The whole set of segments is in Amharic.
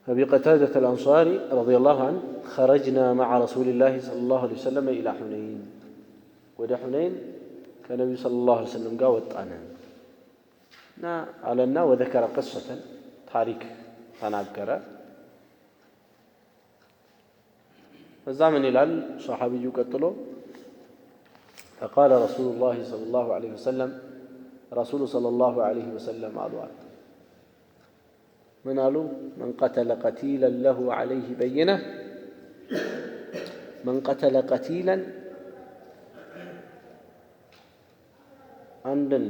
أبي قتادة الأنصاري رضي الله عنه خرجنا مع رسول الله صلى الله عليه وسلم إلى حنين ወደ ሑነይን ከነቢዩ ሰለላሁ ዐለይሂ ወሰለም ጋር ወጣን እና አለና ወዘከረ ቅሰተን ታሪክ ተናገረ። እዛ ምን ይላል ሰሓቢዩ ቀጥሎ ፈቃለ ረሱሉላሂ ሰለላሁ ዐለይሂ ወሰለም ረሱሉ ሰለላሁ ዐለይሂ ወሰለም አሉ ምን አሉ? መን ቀተለ ቀቲለን ለሁ ዐለይሂ በይነ መን ቀተለ ቀቲለን አንድን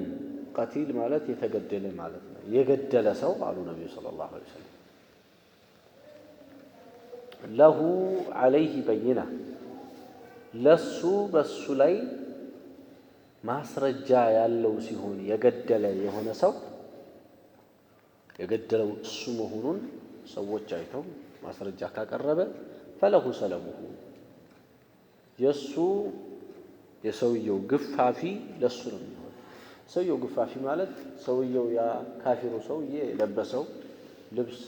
ቀቲል ማለት የተገደለ ማለት ነው። የገደለ ሰው አሉ ነቢዩ ሰለላሁ ዐለይሂ ወሰለም ለሁ ዐለይሂ በይነ ለሱ በሱ ላይ ማስረጃ ያለው ሲሆን የገደለ የሆነ ሰው የገደለው እሱ መሆኑን ሰዎች አይተው ማስረጃ ካቀረበ ፈለሁ ሰለሙሁ የሱ የሰውየው ግፋፊ ለሱ ነው የሚሆነው። ሰውየው ግፋፊ ማለት ሰውየው ያ ካፊሩ ሰውዬ የለበሰው ልብስ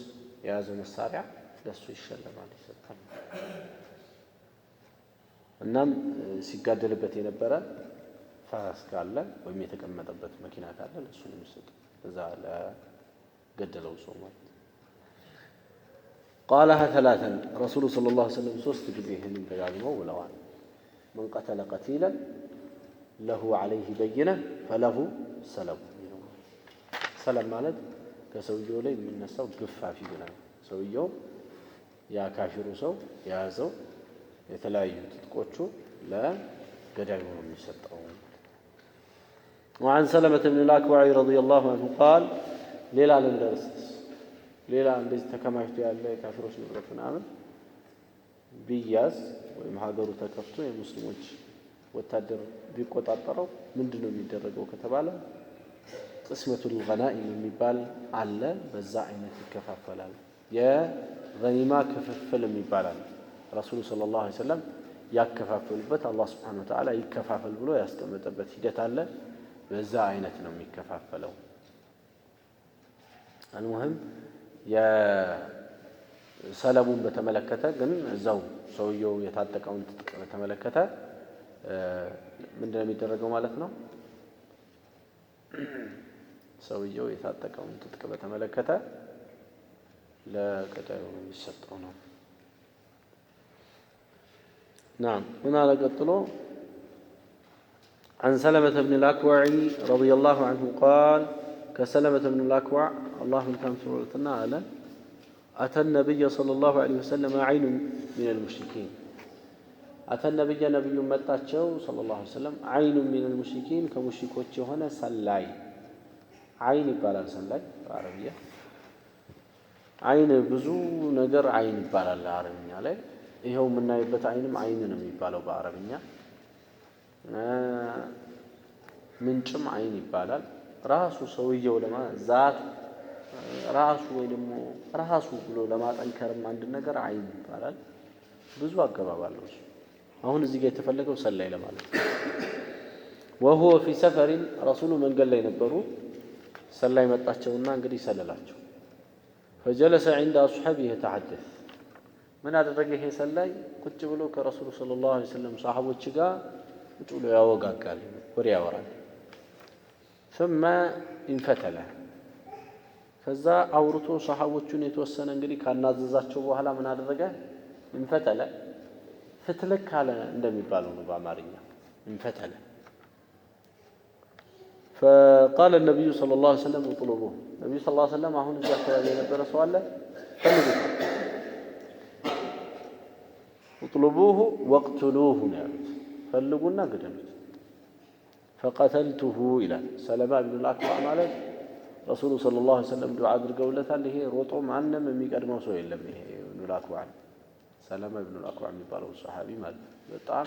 የያዘው መሳሪያ ለሱ ይሸለማል፣ ይሰጣል። እናም ሲጋደልበት የነበረ ፈረስ ካለ ወይም የተቀመጠበት መኪና ካለ ለሱ ነው የሚሰጠው፣ እዛ ለገደለው ሰው ማለት ነው። ቃለሃ ተላተን ረሱሉ ሰለላሁ ዐለይሂ ወሰለም ሶስት ጊዜ ይህንን ደጋግመው ብለዋል። መን ቀተለ ቀቲለን ለሁ ዐለይሂ በይነ ፈለሁ ሰለሙ። ሰለም ማለት ከሰውየው ላይ የሚነሳው ግፋፊ ብለን ሰውየው ያ ካፊሩ ሰው የያዘው የተለያዩ ትጥቆቹ ለገዳዩ ነው የሚሰጠው። وعن سلمة بن الأكوع رضي الله عنه قال ሌላ ልንደርስ ሌላ እንደዚህ ተከማችቶ ያለ የካፊሮች ንብረት ምናምን ቢያዝ ወይም ሀገሩ ተከፍቶ የሙስሊሞች ወታደር ቢቆጣጠረው ምንድን ነው የሚደረገው ከተባለ ቅስመቱል ገናኢም የሚባል አለ። በዛ አይነት ይከፋፈላል። የገኒማ ክፍፍል የሚባል አለ። ረሱሉ ሰለላሁ ዐለይሂ ወሰለም ያከፋፈሉበት አላህ ሱብሓነሁ ወተዓላ ይከፋፈል ብሎ ያስቀመጠበት ሂደት አለ። በዛ አይነት ነው የሚከፋፈለው። አልሙሂም የሰለቡን በተመለከተ ግን እዛው ሰውየው የታጠቀውን ትጥቅ በተመለከተ ምንድነው የሚደረገው ማለት ነው? ሰውየው የታጠቀውን ትጥቅ በተመለከተ ለገዳዩ የሚሰጠው ነው። ናም ምን አለ ቀጥሎ عن سلمة بن الأكوع رضي الله عنه قال كسلمة بن الأكوع الله كان سورتنا على أتى النبي صلى الله عليه وسلم عين من المشركين أتى النبي نبي متاቸው صلى الله عليه وسلم عين من المشركين ከሙሽሪኮች የሆነ ሰላይ አይን ይባላል። ሰላይ በአረብያ አይን ብዙ ነገር አይን ይባላል አረብኛ ላይ። ይኸው የምናይበት አይንም አይን ነው የሚባለው በአረብኛ። ምንጭም አይን ይባላል። ራሱ ሰውየው ዛት ራሱ ወይ ደግሞ ራሱ ብሎ ለማጠንከርም አንድ ነገር አይን ይባላል። ብዙ አገባብ አለው እሱ። አሁን እዚህ ጋር የተፈለገው ሰላይ ለማለት ነው። ወሁወ ፊ ሰፈሪን ረሱሉ መንገድ ላይ ነበሩ። ሰላይ መጣቸውና እንግዲህ ሰለላቸው። ፈጀለሰ ዒንደ አስሐቢሂ የተሐደث ምን አደረገ ይሄ ሰላይ? ቁጭ ብሎ ከረሱሉ ሰለላሁ ዐለይሂ ወሰለም ሰሃቦች ጋር ቁጭ ብሎ ያወጋጋል፣ ወሬ ያወራል። ثم انفتለ ከዛ አውርቶ ሰሃቦቹን የተወሰነ እንግዲህ ካናዘዛቸው በኋላ ምን አደረገ? እንፈተለ ፍትልክ አለ እንደሚባለው ነው በአማርኛ እንፈተለ። فقال النبي صلى الله عليه وسلم اطلبوه ነብዩ ሰለላሁ ዐለይሂ ወሰለም አሁን እዚህ አካባቢ የነበረ ሰው አለ ፈልጉት፣ اطلبوه واقتلوه ነው ያሉት። ፈልጉና ግደሉት። فقتلته ይላል ሰለማ ብን አልአክዋ ማለት ረሱሉ ሰለላሁ ዐለይሂ ወሰለም ዱዓ አድርገውለታል። ይሄ ሮጦ ማንም የሚቀድመው ሰው የለም። ይሄ ኢብኑል አክዋ ሰለማ ኢብኑል አክዋ የሚባለው ሰሃቢ ማለት በጣም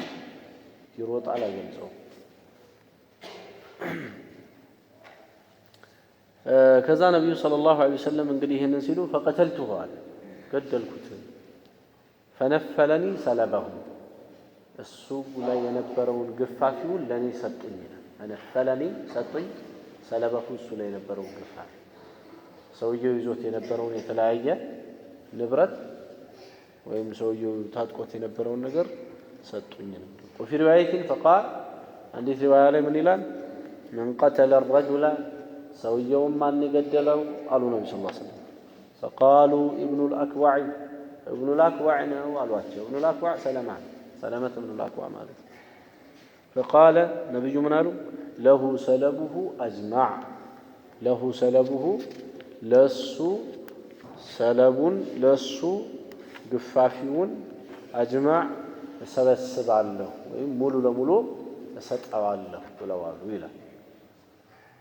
ይሮጣል፣ አይገልጸውም። ከዛ ነብዩ ሰለላሁ ዐለይሂ ወሰለም እንግዲህ ይህንን ሲሉ ፈቀተልቱሁ አለ ገደልኩት። ፈነፈለኒ ሰለበሁ እሱ ላይ የነበረውን ግፋፊውን ለኔ ሰጡኝ ይላል። ፈነፈለኒ ሰጡኝ፣ ሰለበሁ እሱ ላይ የነበረውን ግፋፊ ሰውየው ይዞት የነበረውን የተለያየ ንብረት ወይም ሰውየው ታጥቆት የነበረውን ነገር ሰጡኝ ነው። وفي رواية فقال አንዲት ሪዋያ ላይ ምን ይላል? من قتل الرجل ሰውየውን ማን የገደለው አሉ ነብዩ ሰለላሁ ዐለይሂ ወሰለም። فقالوا ابن الأكوع ابن الأكوع ነው አሏቸው። ابن الأكوع ሰለማ ሰለመት ابن الأكوع ማለት። فقال ነብዩ ምን አሉ? له سلبه أجمع له سلبه ለሱ ሰለቡን ለሱ ግፋፊውን አጅማዕ እሰበስባለሁ ወይም ሙሉ ለሙሉ እሰጠዋለሁ ብለዋሉ ይላል።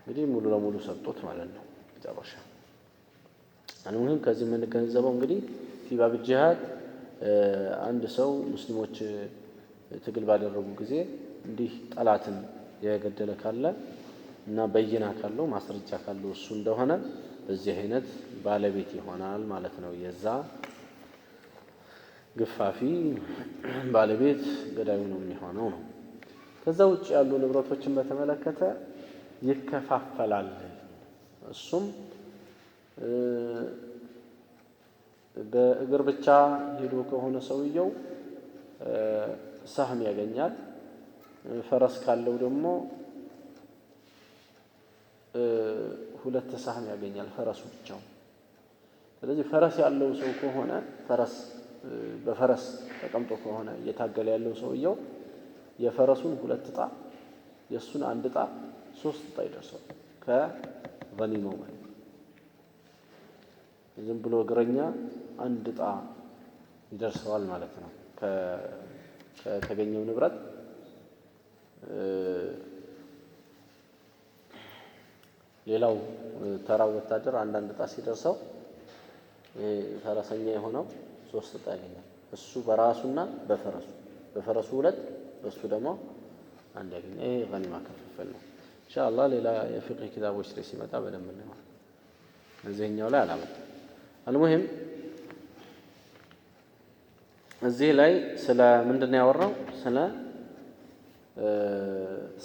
እንግዲህ ሙሉ ለሙሉ ሰጡት ማለት ነው መጨረሻ። አልሙሂም ከዚህ የምንገነዘበው እንግዲህ ፊ ባብ ጂሃድ አንድ ሰው ሙስሊሞች ትግል ባደረጉ ጊዜ እንዲህ ጠላትን የገደለ ካለ እና በይና ካለው ማስረጃ ካለው እሱ እንደሆነ በዚህ አይነት ባለቤት ይሆናል ማለት ነው። የዛ ግፋፊ ባለቤት ገዳዩ ነው የሚሆነው ነው። ከዛ ውጭ ያሉ ንብረቶችን በተመለከተ ይከፋፈላል። እሱም በእግር ብቻ ሄዶ ከሆነ ሰውየው ሳህም ያገኛል። ፈረስ ካለው ደግሞ ሁለት ሳህም ያገኛል ፈረሱ ብቻው። ስለዚህ ፈረስ ያለው ሰው ከሆነ ፈረስ በፈረስ ተቀምጦ ከሆነ እየታገለ ያለው ሰውየው የፈረሱን ሁለት ዕጣ የሱን አንድ ዕጣ ሶስት ዕጣ ይደርሰዋል ከገኒማው ማለት። ዝም ብሎ እግረኛ አንድ ዕጣ ይደርሰዋል ማለት ነው ከተገኘው ንብረት። ሌላው ተራው ወታደር አንዳንድ ዕጣ ሲደርሰው ፈረሰኛ የሆነው ሶስት ዕጣ ያገኛል። እሱ በራሱና በፈረሱ ሁለት በሱ ደግሞ አንድ ያገኛል። ይሄ ገኒማ ክፍፍል ነው። ኢንሻአላህ ሌላ የፊቅህ ኪታቦች ላይ ሲመጣ በደንብ እናየዋለን። እዚህኛው ላይ አላመጣም። አልሙሂም እዚህ ላይ ስለ ምንድን ነው ያወራው? ስለ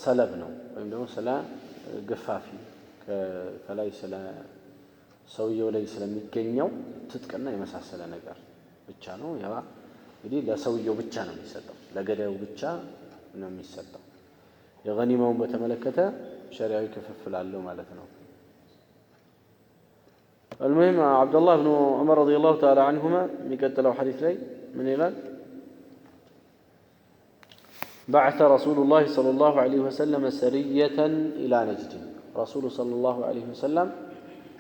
ሰለብ ነው ወይም ደግሞ ስለ ግፋፊ ከላይ ስለ ሰውየው ላይ ስለሚገኘው ትጥቅና የመሳሰለ ነገር ብቻ ነው። ያ እንግዲህ ለሰውየው ብቻ ነው የሚሰጠው፣ ለገዳዩ ብቻ ነው የሚሰጠው። የገኒማውን በተመለከተ ሸሪዓዊ ክፍፍል አለው ማለት ነው። المهم عبد الله بن عمر رضي الله تعالى عنهما የሚቀጥለው ሐዲስ ላይ ምን ይላል? بعث رسول الله صلى الله عليه وسلم سرية إلى نجد رسول صلى الله عليه وسلم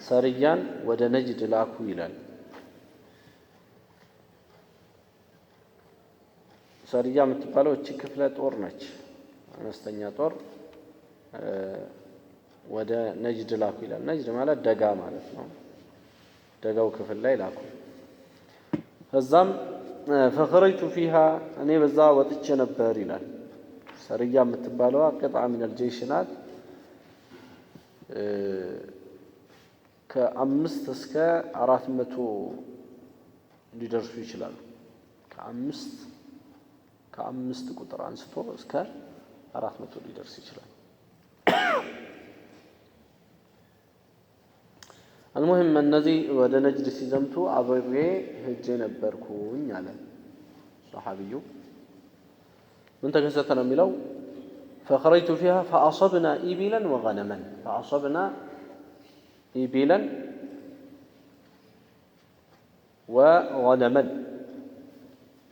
ሰሪያን ወደ ነጅድ ላኩ ይላል። ሰሪያ የምትባለው እቺ ክፍለ ጦር ነች፣ አነስተኛ ጦር ወደ ነጅድ ላኩ ይላል። ነጅድ ማለት ደጋ ማለት ነው። ደጋው ክፍል ላይ ላኩ። ከዛም ፈኸረጅቱ ፊሃ እኔ በዛ ወጥቼ ነበር ይላል። ሰሪያ የምትባለዋ ቅጥዓ ሚነል ጀይሽ ናት። ከ5 እስከ 400 ሊደርሱ ይችላሉ። ከአምስት ቁጥር አንስቶ እስከ 400 ሊደርስ ይችላል። المهم እነዚህ ወደ ነጅድ ሲዘምቱ አብሬ ሄጄ ነበርኩኝ አለ ሰሐቢዩ። ምን ተከሰተ ነው የሚለው? فخرجت فيها فأصبنا إبلا وغنما فأصبنا إبلا وغنما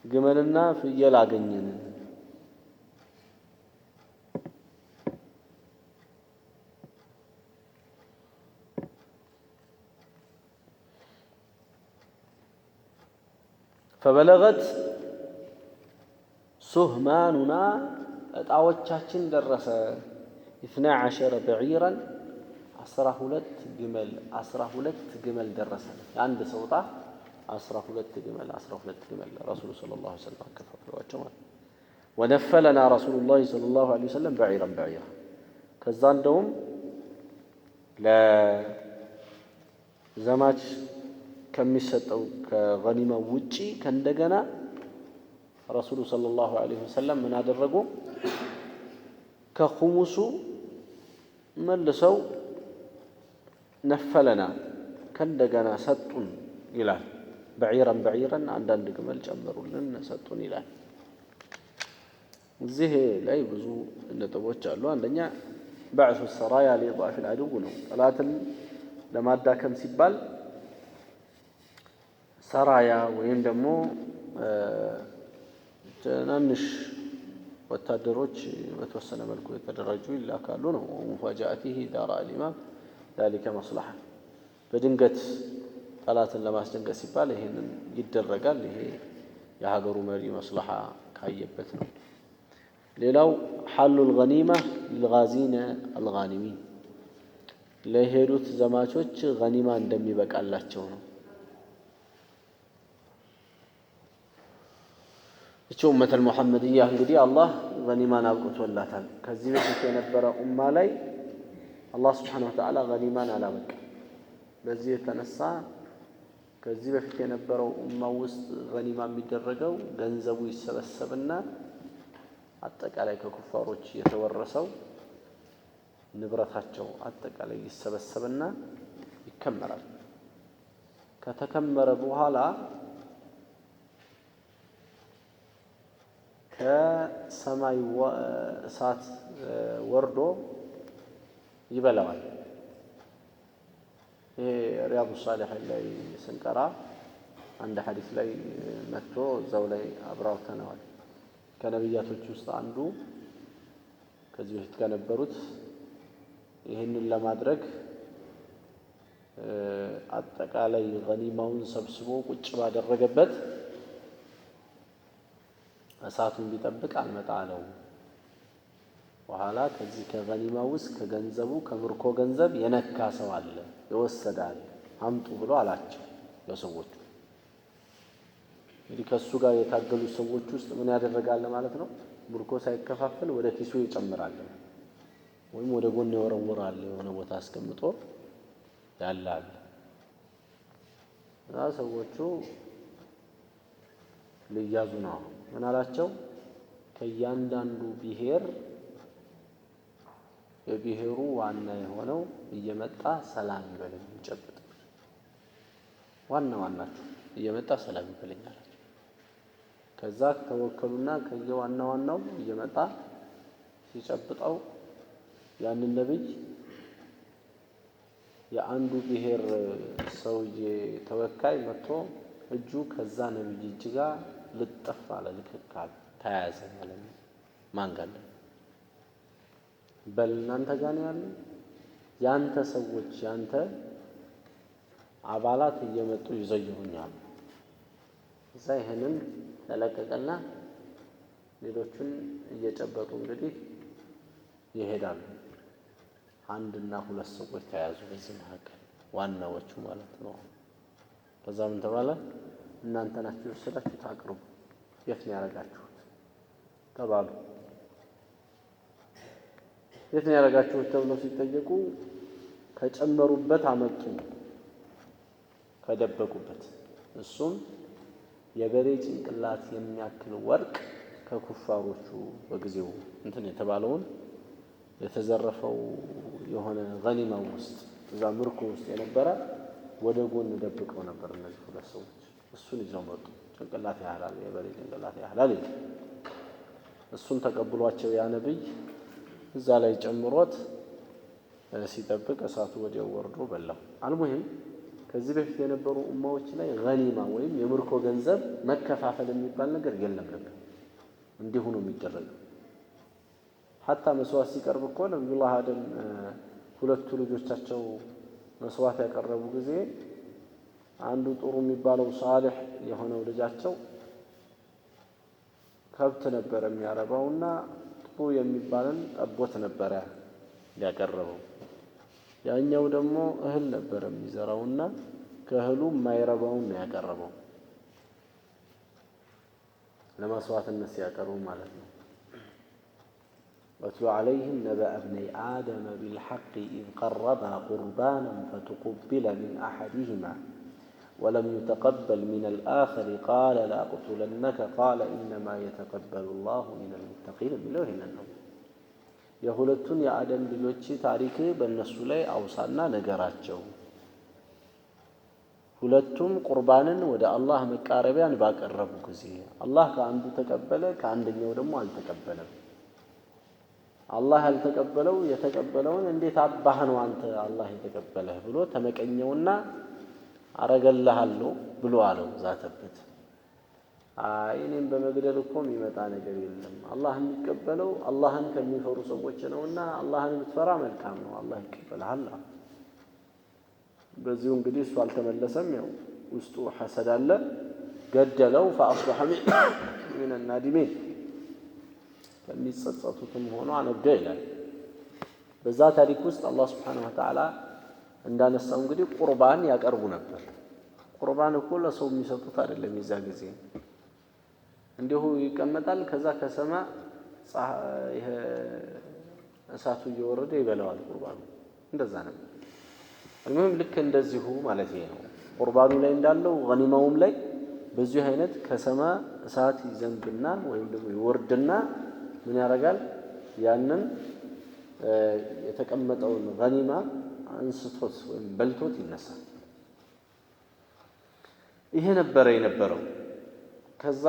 ግመልና ፍየል አገኘን። فبلغت سهماننا እጣዎቻችን ደረሰ 12 بعيرا 12 ግመል 12 ግመል ደረሰ። የአንድ ሰው እጣ 12 ግመል 12 ግመል ረሱሉ ሰለላሁ ዐለይሂ ወሰለም አከፋፍለዋቸው ማለት ነው። ወነፈለና ረሱሉላህ ሰለላሁ ዐለይሂ ወሰለም በዒራን በዒራ። ከዛ እንደውም ለዘማች ከሚሰጠው ከገኒማ ውጪ ከእንደገና ረሱሉ ሰለላሁ ዐለይሂ ወሰለም ምን አደረጉ? ከኹሙሱ መልሰው ነፈለና ከእንደገና ሰጡን ይላል። በዒረን በዒረን አንዳንድ ግመል ጨመሩልን ሰጡን ይላል። እዚህ ላይ ብዙ ነጥቦች አሉ። አንደኛ بعث السرايا لإضعاف العدو ነው። ጠላትን ለማዳከም ሲባል ሰራያ ወይም ደግሞ ትናንሽ ወታደሮች በተወሰነ መልኩ የተደራጁ ይላካሉ ነው። ومفاجأته إذا رأى الإمام ذلك مصلحة በድንገት ጠላትን ለማስደንገጥ ሲባል ይሄንን ይደረጋል። ይሄ የሀገሩ መሪ መስለሓ ካየበት ነው። ሌላው ሐሉ الغنيمة للغازين الغانمين ለሄዱት ዘማቾች ገኒማ እንደሚበቃላቸው ነው። እቺ ኡመተል ሙሐመድያ እንግዲህ አላህ ገኒማን አብቅቶላታል። ከዚህ በፊት የነበረ ኡማ ላይ አላህ ስብሓነሁ ወተዓላ ገኒማን አላበቃም። በዚህ የተነሳ ከዚህ በፊት የነበረው ኡማ ውስጥ ገኒማ የሚደረገው ገንዘቡ ይሰበሰብና አጠቃላይ ከኩፋሮች የተወረሰው ንብረታቸው አጠቃላይ ይሰበሰብና ይከመራል። ከተከመረ በኋላ ከሰማይ እሳት ወርዶ ይበላዋል። ይሄ ሪያዱ ሳሊሒን ላይ ስንቀራ አንድ ሐዲስ ላይ መጥቶ እዛው ላይ አብራርተነዋል። ከነቢያቶች ውስጥ አንዱ ከዚህ በፊት ከነበሩት ይህንን ለማድረግ አጠቃላይ ገኒማውን ሰብስቦ ቁጭ ባደረገበት እሳቱን ቢጠብቅ አልመጣ አለው። በኋላ ከዚህ ከገኒማ ውስጥ ከገንዘቡ ከምርኮ ገንዘብ የነካ ሰው አለ፣ የወሰደ አለ፣ አምጡ ብሎ አላቸው ለሰዎቹ። እንግዲህ ከሱ ጋር የታገሉ ሰዎች ውስጥ ምን ያደረጋል ማለት ነው? ምርኮ ሳይከፋፈል ወደ ኪሱ ይጨምራል ወይም ወደ ጎን ይወረውራል፣ የሆነ ቦታ አስቀምጦ ያላል። እና ሰዎቹ ሊያዙ ነው። ምን አላቸው? ከእያንዳንዱ ብሔር የብሔሩ ዋና የሆነው እየመጣ ሰላም ይበለኝ ይጨብጥ፣ ዋና ዋናችሁ እየመጣ ሰላም ይበለኝ አላቸው። ከዛ ተወከሉና ከየዋና ዋናው እየመጣ ሲጨብጠው ያንን ነብይ የአንዱ ብሔር ሰውዬ ተወካይ መጥቶ እጁ ከዛ ነብይ እጅ ጋር ልጥፍ አለ፣ ልክክ አለ፣ ተያያዘ ማለት ነው። ማን ጋር በል እናንተ ጋር ነው ያለው። ያንተ ሰዎች ያንተ አባላት እየመጡ ይዘይሩኛል። እዛ ይሄንን ተለቀቀና ሌሎቹን እየጨበጡ እንግዲህ ይሄዳሉ። አንድና ሁለት ሰዎች ተያዙ በዚህ መካከል ዋናዎቹ ማለት ነው። ከዛ ምን ተባለ? እናንተ ናችሁ የወሰዳችሁት አቅርቡ፣ የት ነው ያደረጋችሁት ተባሉ። የት ነው ያደረጋችሁት ተብለው ሲጠየቁ ከጨመሩበት አመጡ፣ ከደበቁበት። እሱም የበሬ ጭንቅላት የሚያክል ወርቅ ከኩፋሮቹ በጊዜው እንትን የተባለውን የተዘረፈው የሆነ ገኒማ ውስጥ እዛ ምርኮ ውስጥ የነበረ ወደ ጎን ደብቀው ነበር እነዚህ ሁለት ሰዎች። እሱን ይዘው መጡ። ጭንቅላት ያህላል፣ የበሬ ጭንቅላት ያህላል። እሱን ተቀብሏቸው ያ ነብይ እዛ ላይ ጨምሮት ሲጠብቅ እሳቱ ወዲያው ወርዶ በላው። አልሙሂም ከዚህ በፊት የነበሩ ኡማዎች ላይ ገኒማ ወይም የምርኮ ገንዘብ መከፋፈል የሚባል ነገር የለም ነበር። እንዲሁ ነው የሚደረገው። ሐታ መስዋዕት ሲቀርብ እኮ ነብዩላህ አደም ሁለቱ ልጆቻቸው መስዋዕት ያቀረቡ ጊዜ አንዱ ጥሩ የሚባለው ሳሊሕ የሆነው ልጃቸው ከብት ነበር የሚያረባውና ጥሩ የሚባልን ጠቦት ነበረ ያቀረበው። ያኛው ደግሞ እህል ነበር የሚዘራውና ከእህሉ የማይረባውን ነው ያቀረበው ለመስዋዕትነት ሲያቀርቡ ማለት ነው። واتل عليهم نبأ ابني آدم بالحق إذ قربا قربانا فتقبل من أحدهما ولم يتقبل من الآخر قال لأقتلنك قال إنما يتقبل الله من المتقين የሚለው ይሄንን ነው። የሁለቱን የአደም ልጆች ታሪክ በእነሱ ላይ አውሳና ነገራቸው። ሁለቱም ቁርባንን ወደ አላህ መቃረቢያን ባቀረቡ ጊዜ አላህ ከአንዱ ተቀበለ ከአንደኛው ደግሞ አልተቀበለም። አላህ ያልተቀበለው የተቀበለውን እንዴት አባህ ነው አንተ አላህ የተቀበለህ ብሎ ተመቀኘውና አረገልሃለሁ ብሎ አለው፣ ዛተበት። አይ እኔም በመግደል እኮ የሚመጣ ነገር የለም፣ አላህ የሚቀበለው አላህን ከሚፈሩ ሰዎች ነውና አላህን ብትፈራ መልካም ነው፣ አላህ ይቀበልሃል። በዚሁ እንግዲህ እሱ አልተመለሰም፣ ያው ውስጡ ሐሰድ አለ፣ ገደለው። ፈአስበሐ ሚነ ናዲሚን ከሚጸጸቱትም ሆኖ አነጋ ይላል። በዛ ታሪክ ውስጥ አላህ ሱብሓነሁ ወተዓላ እንዳነሳው እንግዲህ ቁርባን ያቀርቡ ነበር። ቁርባን እኮ ለሰው የሚሰጡት አይደለም። የዛ ጊዜ እንዲሁ ይቀመጣል። ከዛ ከሰማ ይሄ እሳቱ እየወረደ ይበላዋል ቁርባኑ። እንደዛ ነበር። المهم ልክ እንደዚሁ ማለት ይሄ ነው። ቁርባኑ ላይ እንዳለው ገኒማውም ላይ በዚህ አይነት ከሰማ እሳት ይዘንብና ወይም ደግሞ ይወርድና ምን ያደርጋል? ያንን የተቀመጠውን ገኒማ አንስቶት ወይም በልቶት ይነሳል። ይሄ ነበረ የነበረው። ከዛ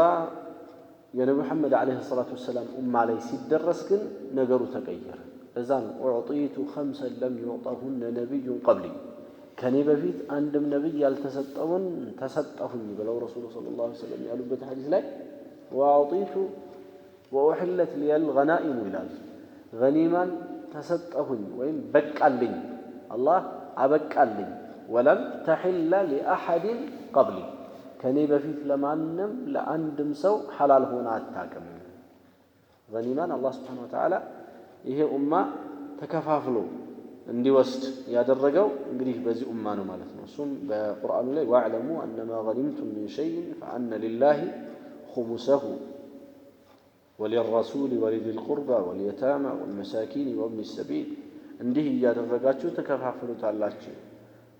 የነቢ መሐመድ ዓለይሂ ሰላቱ ወሰላም ኡማ ላይ ሲደረስ ግን ነገሩ ተቀየረ። ለዛ ነው ኡዕጢቱ ኸምሰን ለም ዩዕጠሁነ ነቢዩን ቀብሊ፣ ከኔ በፊት አንድም ነቢይ ያልተሰጠውን ተሰጠሁኝ ብለው ረሱሉ ሰለላሁ ዐለይሂ ወሰለም ያሉበት ሐዲስ ላይ ወአዕጢቱ ወኡሕለት ሊየል ገናኢሙ ይላል። ገኒማን ተሰጠሁኝ ወይም በቃልኝ፣ አላህ አበቃልኝ። ወለም ተሕለ ሊአሐድን ቀብሊ፣ ከኔ በፊት ለማንም ለአንድም ሰው ሐላል ሆና አታውቅም። ገኒማን አላህ ሱብሓነሁ ወተዓላ ይሄ ኡማ ተከፋፍሎ እንዲወስድ ያደረገው እንግዲህ በዚህ ኡማ ነው ማለት ነው። እሱም በቁርአኑ ላይ ወዕለሙ አነማ ገኒምቱም ሚን ሸይን ፈአነ ሊላሂ ኹሙሰሁ ወሊረሱሊ ወሊዚል ቁርባ ወልየታማ ወልመሳኪን ወብኒ ሰቢል፣ እንዲህ እያደረጋችሁ ተከፋፍሉታላችሁ።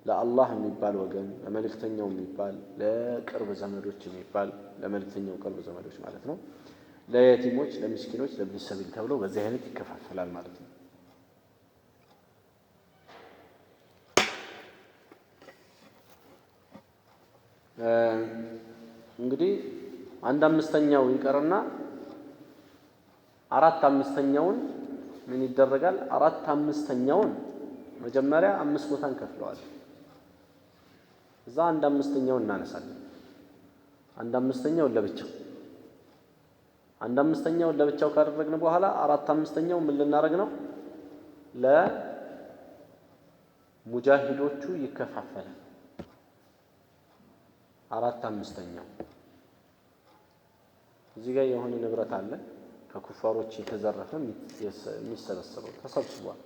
ለአላህ የሚባል ወገን፣ ለመልእክተኛው የሚባል፣ ለቅርብ ዘመዶች የሚባል፣ ለመልእክተኛው ቅርብ ዘመዶች ማለት ነው፣ ለየቲሞች፣ ለምስኪኖች፣ ለብኒ ሰቢል ተብሎ በዚህ አይነት ይከፋፈላል ማለት ነው። እንግዲህ አንድ አምስተኛው ይቀርና አራት አምስተኛውን ምን ይደረጋል? አራት አምስተኛውን መጀመሪያ አምስት ቦታ እንከፍለዋለን። እዛ አንድ አምስተኛውን እናነሳለን። አንድ አምስተኛውን ለብቻው አንድ አምስተኛውን ለብቻው ካደረግን በኋላ አራት አምስተኛው ምን ልናደርግ ነው? ለሙጃሂዶቹ ይከፋፈላል። አራት አምስተኛው እዚህ ጋር የሆነ ንብረት አለ ከኩፋሮች የተዘረፈ የሚሰበሰበው ተሰብስቧል።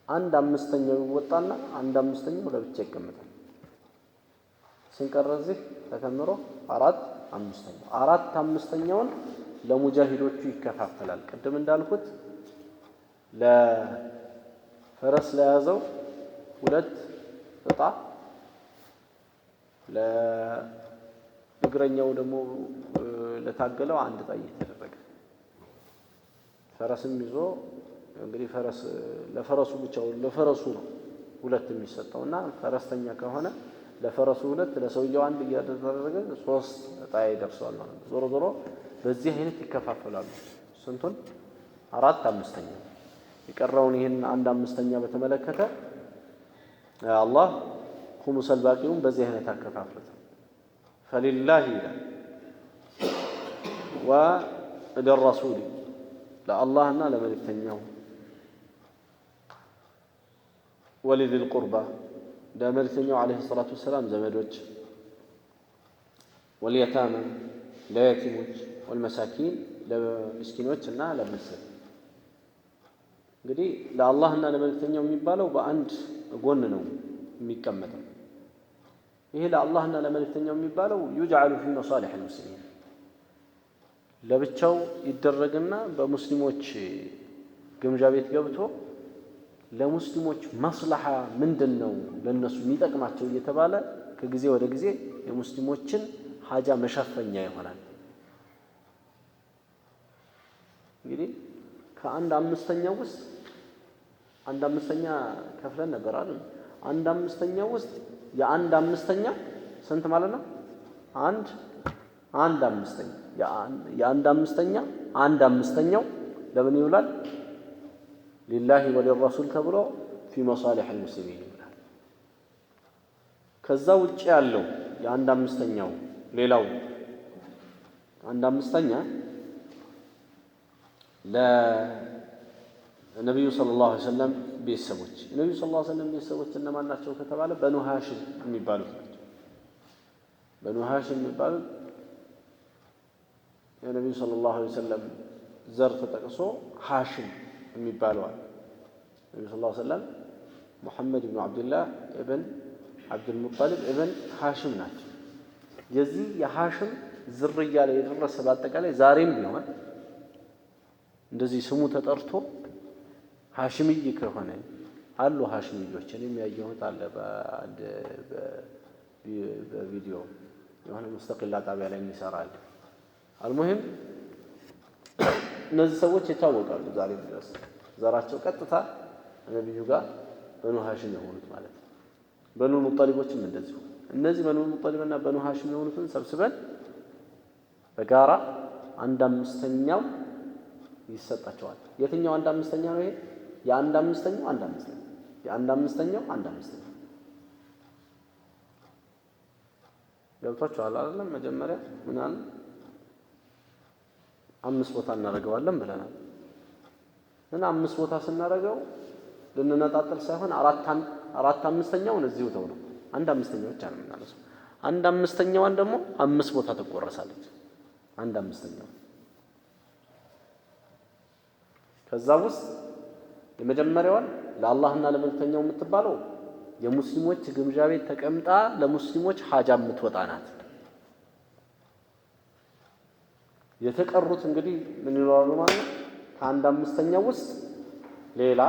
አንድ አምስተኛው ይወጣና አንድ አምስተኛው ለብቻ ይቀመጣል። ስንቀር እዚህ ተከምሮ አራት አምስተኛው አራት አምስተኛውን ለሙጃሂዶቹ ይከፋፈላል። ቅድም እንዳልኩት ለፈረስ ለያዘው ሁለት እጣ፣ ለእግረኛው ደግሞ ለታገለው አንድ እጣ እየተደረገ ፈረስም ይዞ እንግዲህ ፈረስ ለፈረሱ ብቻው ለፈረሱ ነው ሁለት የሚሰጠውና ፈረስተኛ ከሆነ ለፈረሱ ሁለት ለሰውየው አንድ እያደረገ ሶስት እጣ ይደርሰዋል ማለት ነው። ዞሮ ዞሮ በዚህ አይነት ይከፋፈላሉ። ስንቱን? አራት አምስተኛ። የቀረውን ይህን አንድ አምስተኛ በተመለከተ አላህ ኹሙሰል ባቂውን በዚህ አይነት አከፋፍሎታል። ፈሊላሂ ይላል ወለረሱሊ ለአላህና ለመልእክተኛው፣ ወሊዚል ቁርባ ለመልእክተኛው ዓለይሂ ሰላቱ ወሰላም ዘመዶች፣ ወልየታማ ለየቲሞች፣ ወልመሳኪን ለምስኪኖች እና ለምስል። እንግዲህ ለአላህና ለመልእክተኛው የሚባለው በአንድ ጎን ነው የሚቀመጠው። ይሄ ለአላህና ለመልእክተኛው የሚባለው ዩጅዐሉ ፊ መሳሊሕ አልሙስሊሚን ለብቻው ይደረግና በሙስሊሞች ግምጃ ቤት ገብቶ ለሙስሊሞች መስለሓ ምንድን ነው ለነሱ የሚጠቅማቸው እየተባለ ከጊዜ ወደ ጊዜ የሙስሊሞችን ሀጃ መሸፈኛ ይሆናል። እንግዲህ ከአንድ አምስተኛው ውስጥ አንድ አምስተኛ ከፍለን ነበር አይደል? አንድ አምስተኛው ውስጥ የአንድ አምስተኛ ስንት ማለት ነው? አንድ አንድ አምስተኛ፣ የአንድ አምስተኛ አንድ አምስተኛው ለምን ይውላል? ሊላሂ ወሊረሱል ተብሎ ፊ መሳሊሕ አልሙስሊሚን ይውላል። ከዛ ውጭ ያለው የአንድ አምስተኛው ሌላው አንድ አምስተኛ ለነቢዩ ሰለላሁ ዐለይሂ ወሰለም ቤተሰቦች። ነቢዩ ሰለላሁ ዐለይሂ ወሰለም ቤተሰቦች እነማን ናቸው ከተባለ በኑ ሃሽም የሚባሉት ናቸው። በኑ ሃሽም የሚባሉት የነቢዩ ሰለላሁ ዐለይሂ ወሰለም ዘር ተጠቅሶ ሃሽም የሚባለው አለ። ነቢዩ ሰለላሁ ዐለይሂ ወሰለም ሙሐመድ ኢብኑ ዓብድላህ ኢብን ዓብዱልሙጠሊብ ኢብን ሃሽም ናቸው። የዚህ የሃሽም ዝርያ ላይ የደረሰ በአጠቃላይ ዛሬም ቢሆን እንደዚህ ስሙ ተጠርቶ ሃሽምይ ከሆነ አሉ ሃሽምዮች። እኔም ያየሁት አለ በአንድ በቪዲዮ የሆነ ሙስተቂላ ጣቢያ ላይ የሚሰራ አለ። አልሙሂም እነዚህ ሰዎች ይታወቃሉ ዛሬም ድረስ ዘራቸው ቀጥታ ነብዩ ጋር በኑ ሃሽም የሆኑት ማለት ነው። በኑ ሙጠሊቦችም እንደዚሁ። እነዚህ በኑ ሙጠሊብና በኑ ሃሽም የሆኑትን ሰብስበን በጋራ አንድ አምስተኛው ይሰጣቸዋል። የትኛው አንድ አምስተኛ ነው ይሄ? የአንድ አምስተኛው አንድ አምስተኛ፣ የአንድ አምስተኛው አንድ አምስተኛ። ገብቷችኋል አይደለም? መጀመሪያ ምን አለ? አምስት ቦታ እናደርገዋለን ብለናል። እና አምስት ቦታ ስናደርገው ልንነጣጥል ሳይሆን አራት አምስተኛውን እዚሁ ተው ነው። አንድ አምስተኛው ብቻ ነው የምናነሳው። አንድ አምስተኛዋን ደግሞ አምስት ቦታ ትቆረሳለች። አንድ አምስተኛው ከዛ ውስጥ የመጀመሪያዋን ለአላህና ለመልእክተኛው የምትባለው የሙስሊሞች ግምጃ ቤት ተቀምጣ ለሙስሊሞች ሐጃ የምትወጣ ናት። የተቀሩት እንግዲህ ምን ይኖራሉ ማለት ነው? ከአንድ አምስተኛው ውስጥ ሌላ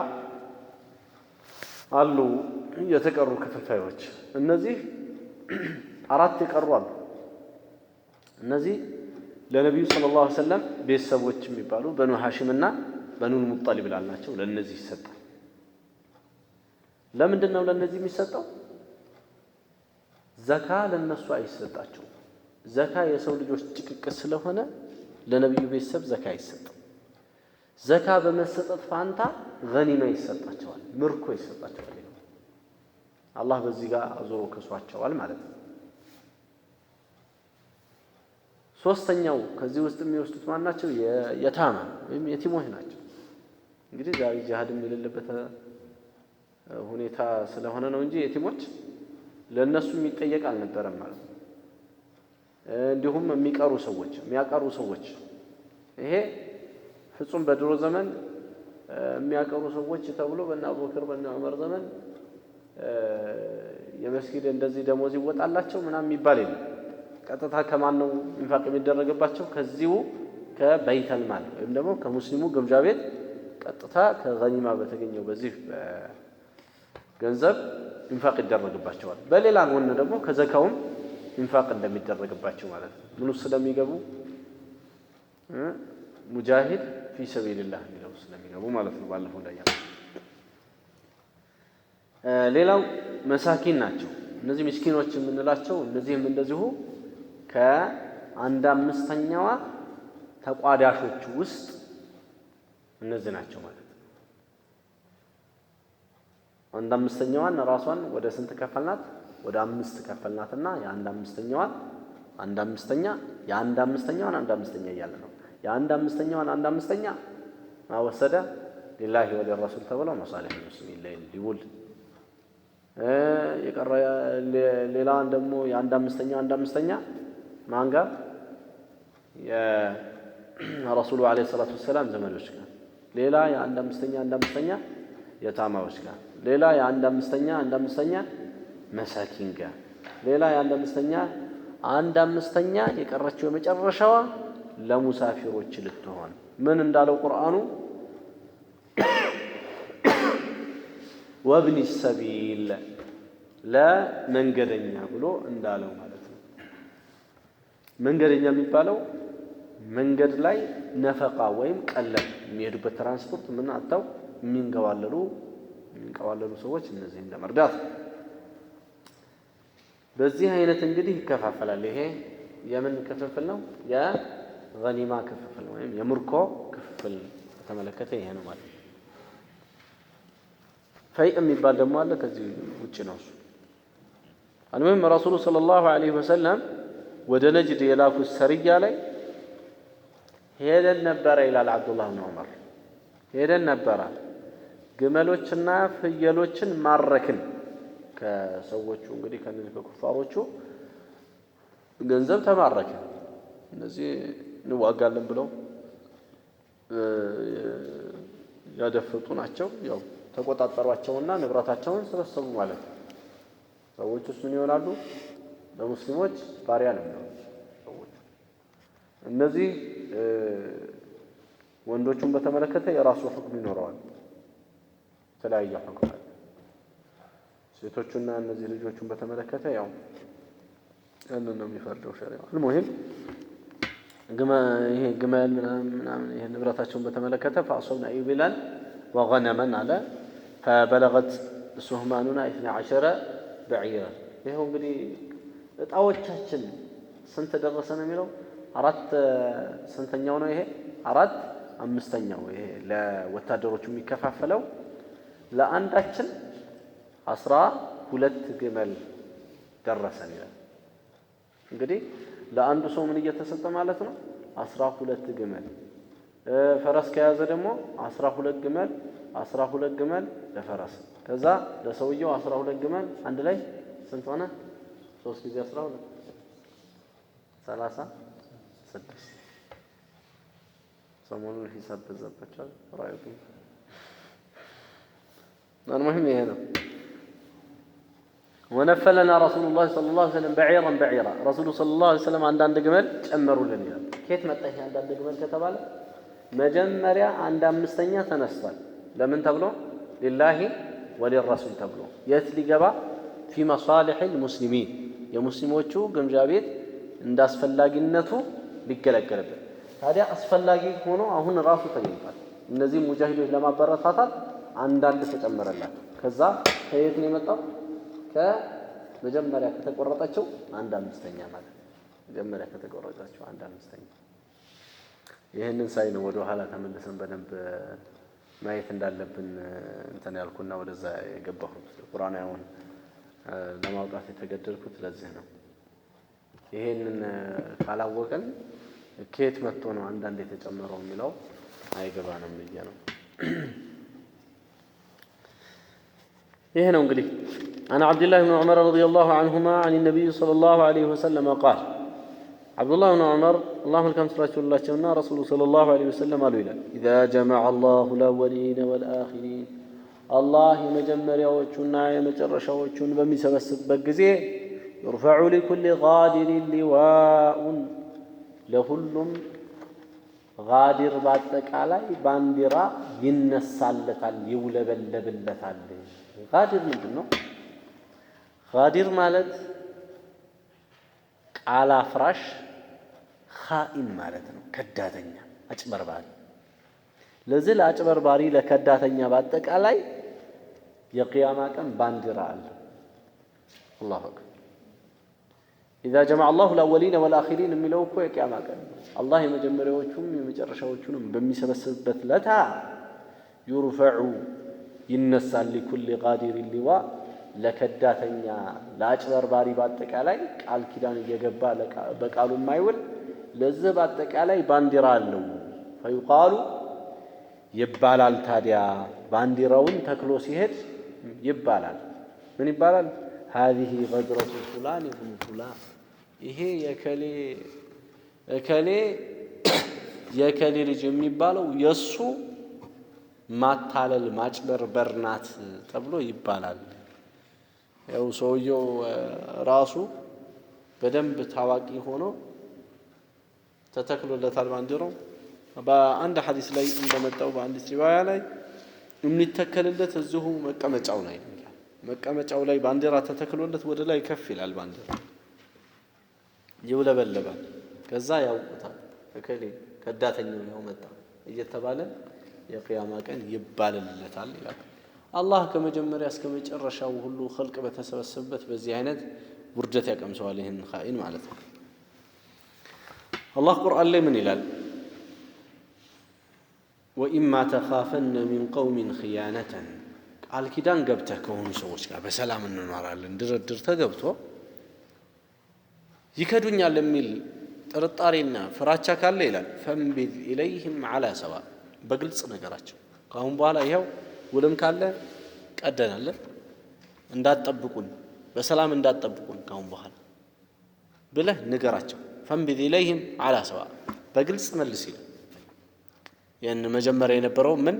አሉ የተቀሩ ክፍልፋዮች። እነዚህ አራት የቀሩ አሉ። እነዚህ ለነቢዩ ሰለላሁ ዐለይሂ ወሰለም ቤተሰቦች የሚባሉ በኑ ሃሽምና በኑ ሙጠሊብ ላልናቸው ለነዚህ ይሰጣል። ለምንድን ነው ለነዚህ የሚሰጠው? ዘካ ለነሱ አይሰጣቸውም። ዘካ የሰው ልጆች ጭቅቅት ስለሆነ ለነቢዩ ቤተሰብ ዘካ አይሰጥም። ዘካ በመሰጠት ፋንታ ገኒማ ይሰጣቸዋል፣ ምርኮ ይሰጣቸዋል። አላህ በዚህ ጋር አዞሮ ከሷቸዋል ማለት ነው። ሶስተኛው ከዚህ ውስጥ የሚወስዱት ማን ናቸው? የታማ ወይም የቲሞች ናቸው። እንግዲህ ዛሬ ጂሃድም የሌለበት ሁኔታ ስለሆነ ነው እንጂ የቲሞች ለነሱ የሚጠየቅ አልነበረም ማለት ነው። እንዲሁም የሚቀሩ ሰዎች የሚያቀሩ ሰዎች ይሄ ፍጹም በድሮ ዘመን የሚያቀሩ ሰዎች ተብሎ በእነ አቡበክር በእነ ዑመር ዘመን የመስጊድ እንደዚህ ደሞዝ ይወጣላቸው ምናምን የሚባል የለም። ቀጥታ ከማን ነው ኢንፋቅ የሚደረግባቸው? ከዚሁ ከበይተል ማል ወይም ደግሞ ከሙስሊሙ ግምጃ ቤት ቀጥታ ከገኒማ በተገኘው በዚህ ገንዘብ ኢንፋቅ ይደረግባቸዋል። በሌላ ጎን ደግሞ ከዘካውም ኢንፋቅ እንደሚደረግባቸው ማለት ነው። ምኑ ስለሚገቡ ሙጃሂድ ፊ ሰቢልላህ የሚለው ስለሚገቡ ማለት ነው። ባለፈው እንዳየነው ሌላው መሳኪን ናቸው። እነዚህ ምስኪኖች የምንላቸው እነዚህም እንደዚሁ ከአንድ አምስተኛዋ ተቋዳሾች ውስጥ እነዚህ ናቸው ማለት ነው። አንድ አምስተኛዋን ራሷን ወደ ስንት ከፈልናት? ወደ አምስት ከፈልናትና የአንድ አምስተኛዋን አንድ አምስተኛ የአንድ አምስተኛዋን አንድ አምስተኛ እያለ ነው። የአንድ አምስተኛዋን አንድ አምስተኛ ማወሰደ ሊላሂ ወሊረሱል ተብሎ መሳሊህ ሙስሊሚን ላይ ሊውል የቀረ ሌላዋን ደግሞ የአንድ አምስተኛው አንድ አምስተኛ ማን ጋር? የረሱሉ ዓለይሂ ሰላቱ ወሰላም ዘመዶች ጋር። ሌላ የአንድ አምስተኛ አንድ አምስተኛ የታማዎች ጋር። ሌላ የአንድ አምስተኛ አንድ አምስተኛ መሳኪን ጋር። ሌላ የአንድ አምስተኛ አንድ አምስተኛ የቀረችው የመጨረሻዋ ለሙሳፊሮች ልትሆን ምን እንዳለው ቁርአኑ ወብኒ ሰቢል ለመንገደኛ ብሎ እንዳለው ማለት ነው። መንገደኛ የሚባለው መንገድ ላይ ነፈቃ ወይም ቀለብ የሚሄዱበት ትራንስፖርት ምን አጣው የሚንቀዋለሉ ሰዎች እነዚህን ለመርዳት። በዚህ አይነት እንግዲህ ይከፋፈላል። ይሄ የምን ክፍፍል ነው? የገኒማ ክፍፍል ወይም የምርኮ ክፍፍል በተመለከተ ይሄ ነው ማለት ነው። ፈይእ የሚባል ደግሞ አለ፣ ከዚህ ውጪ ነው እሱ። المهم ረሱሉ ሰለላሁ ዐለይሂ ወሰለም ወደ ነጅድ የላኩት ሰርያ ላይ ሄደን ነበረ ይላል አብዱላህ ብን ዑመር። ሄደን ነበረ ግመሎችና ፍየሎችን ማረክን። ከሰዎቹ እንግዲህ ከነዚህ ከኩፋሮቹ ገንዘብ ተማረከ። እነዚህ እንዋጋለን ብለው ያደፈጡ ናቸው። ያው ተቆጣጠሯቸውና ንብረታቸውን ሰበሰቡ ማለት ነው። ሰዎቹስ ምን ይሆናሉ? ለሙስሊሞች ባሪያ ነው የሚሆኑት ሰዎቹ። እነዚህ ወንዶቹን በተመለከተ የራሱ ሁክም ይኖረዋል፣ የተለያየ ሁክም አለ። ሴቶቹና እነዚህ ልጆቹን በተመለከተ ያው ያንን ነው የሚፈርደው ሸሪዓው። المهم ይሄ ግመል ምናምን ምናምን ይሄ ንብረታቸውን በተመለከተ فأصبنا إبلا وغنما አለ فبلغت سهماننا 12 بعيرا። ይኸው እንግዲህ እጣዎቻችን ስንት ደረሰ ነው የሚለው? አራት ስንተኛው ነው ይሄ? አራት አምስተኛው። ይሄ ለወታደሮቹ የሚከፋፈለው ለአንዳችን 12 ግመል ደረሰን ይላል። እንግዲህ ለአንዱ ሰው ምን እየተሰጠ ማለት ነው? 12 ግመል። ፈረስ ከያዘ ደግሞ 12 ግመል፣ 12 ግመል ለፈረስ፣ ከዛ ለሰውየው 12 ግመል፣ አንድ ላይ ስንት ሆነ? 3 ጊዜ 12 36። ሰሞኑን ሂሳብ በዛባቸዋል። ራእዩ المهم ይሄ ነው። ወነፈለና ረሱሉላህ ሰለላሁ ዐለይሂ ወሰለም በዒራን በዒራ፣ ረሱሉ ሰለላሁ ዐለይሂ ወሰለም አንዳንድ ግመል ጨመሩልን ይላል። ከየት መጣ ይሄ አንዳንድ ግመል ከተባለ መጀመሪያ አንድ አምስተኛ ተነስቷል። ለምን ተብሎ? ሊላሂ ወሊረሱል ተብሎ። የት ሊገባ? ፊ መሳሊሒል ሙስሊሚን፣ የሙስሊሞቹ ግምጃ ቤት እንዳስፈላጊነቱ ሊገለገልበት። ታዲያ አስፈላጊ ሆኖ አሁን ራሱ ተገኝቷል። እነዚህ ሙጃሂዶች ለማበረታታት አንዳንድ ተጨመረላቸው። ከዛ ከየት ነው የመጣው? ከመጀመሪያ ከተቆረጠችው አንድ አምስተኛ ማለት ነው። መጀመሪያ ከተቆረጠችው አንድ አምስተኛ። ይህንን ሳይ ነው ወደ ኋላ ተመልሰን በደንብ ማየት እንዳለብን እንትን ያልኩና ወደዛ የገባሁት። ቁርአናዊውን ለማውጣት የተገደድኩት ለዚህ ነው። ይሄንን ካላወቅን ከየት መጥቶ ነው አንዳንድ የተጨመረው የሚለው አይገባንም ብዬ ነው። ይሄ ነው እንግዲህ። عن عبد الله بن عمر رضي الله عنهما عن النبي صلى الله عليه وسلم قال عبد الله بن عمر اللهم لكم صلاة الله رسول صلى الله عليه وسلم قالوا إلى إذا جمع الله الأولين والآخرين الله የመጀመሪያዎቹና የመጨረሻዎቹን በሚሰበስብበት ጊዜ يرفع لكل غادر لواء ለሁሉም ጋዲር በአጠቃላይ ባንዲራ ይነሳለታል፣ ይውለበለብለታል። ጋዲር ምንድን ነው? ጋዲር ማለት ቃል አፍራሽ ኻኢን ማለት ነው። ከዳተኛ፣ አጭበርባሪ። ለዚህ ለአጭበርባሪ ለከዳተኛ በአጠቃላይ የቅያማ ቀን ባንዲራ አለ። አላሁ አክበር። ኢዛ ጀመዐ አላሁ አልአወሊነ ወልአኺሪን የሚለው እኮ የቅያማ ቀን ነው። አላህ የመጀመሪያዎቹም የመጨረሻዎቹንም በሚሰበስብበት ለታ ዩርፈዑ ይነሳል ሊኩል ጋዲር ሊዋ ለከዳተኛ ለአጭበርባሪ በአጠቃላይ ቃል ኪዳን እየገባ በቃሉ የማይውል ለዚህ በአጠቃላይ ባንዲራ አለው። ፈዩቃሉ ይባላል። ታዲያ ባንዲራውን ተክሎ ሲሄድ ይባላል። ምን ይባላል? هذه غدرة فلان ابن فلان፣ ይሄ የከሌ እከሌ የከሌ ልጅ የሚባለው የሱ ማታለል ማጭበርበር ናት ተብሎ ይባላል። ያው ሰውየው ራሱ በደንብ ታዋቂ ሆኖ ተተክሎለታል ባንዲራው። በአንድ ሐዲስ ላይ እንደመጣው በአንድ ሪዋያ ላይ የሚተከልለት እዚሁ መቀመጫው ላይ ነው። መቀመጫው ላይ ባንዲራ ተተክሎለት ወደ ላይ ከፍ ይላል፣ ባንዲራ ይውለበለባል። ከዛ ያውቁታል፣ እከሌ ከዳተኛው ያው መጣ እየተባለ የቅያማ ቀን ይባልለታል ይላል። አላህ ከመጀመሪያ እስከ መጨረሻው ሁሉ ኸልቅ በተሰበሰበበት በዚህ አይነት ውርደት ያቀምሰዋል ይህን ኻኢን ማለት ነው። አላህ ቁርአን ላይ ምን ይላል? ወኢማ ተኻፈነ ሚን ቀውሚን ኺያነተን፣ ቃል ኪዳን ገብተህ ከሆኑ ሰዎች ጋር በሰላም እንኖራለን ድርድር ተገብቶ ይከዱኛል የሚል ጥርጣሬና ፍራቻ ካለ ይላል ፈንቢዝ ኢለይህም ዐላ ሰዋ፣ በግልጽ ነገራቸው። ከአሁን በኋላ ይኸው ውልም ካለ ቀደናለን፣ እንዳትጠብቁን፣ በሰላም እንዳትጠብቁን ከአሁን በኋላ ብለህ ንገራቸው። ፈንቢዝ ኢለይህም ዐላ ሰዋ፣ በግልጽ መልስ ይላል። ያን መጀመሪያ የነበረው ምን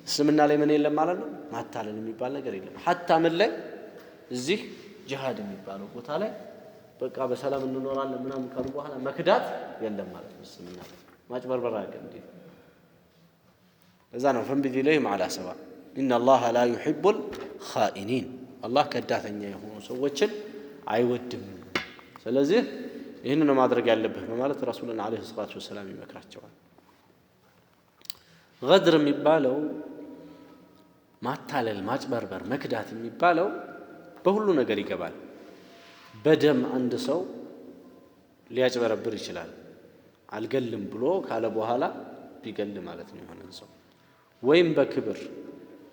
እስልምና ላይ ምን የለም ማለት ነው፣ ማታለል የሚባል ነገር የለም። ሐታ ምን ላይ እዚህ ጂሃድ የሚባለው ቦታ ላይ በቃ በሰላም እንኖራለን ምናምን ካሉ በኋላ መክዳት የለም ማለት ነው። እስልምና ላይ ማጭበርበር አያውቅም። እንዴ እዛ ነው ፈንቢዝ ኢለይህም ዐላ ሰዋ ኢነላሃ ላ ዩሒቡል ኻኢኒን፣ አላህ ከዳተኛ የሆኑ ሰዎችን አይወድም። ስለዚህ ይህንን ነው ማድረግ ያለብህ በማለት ረሱልን ዓለይሂ ሰላቱ ወሰላም ይመክራቸዋል። ገድር የሚባለው ማታለል፣ ማጭበርበር፣ መክዳት የሚባለው በሁሉ ነገር ይገባል። በደም አንድ ሰው ሊያጭበረብር ይችላል። አልገልም ብሎ ካለ በኋላ ቢገል ማለት ነው የሆነን ሰው። ወይም በክብር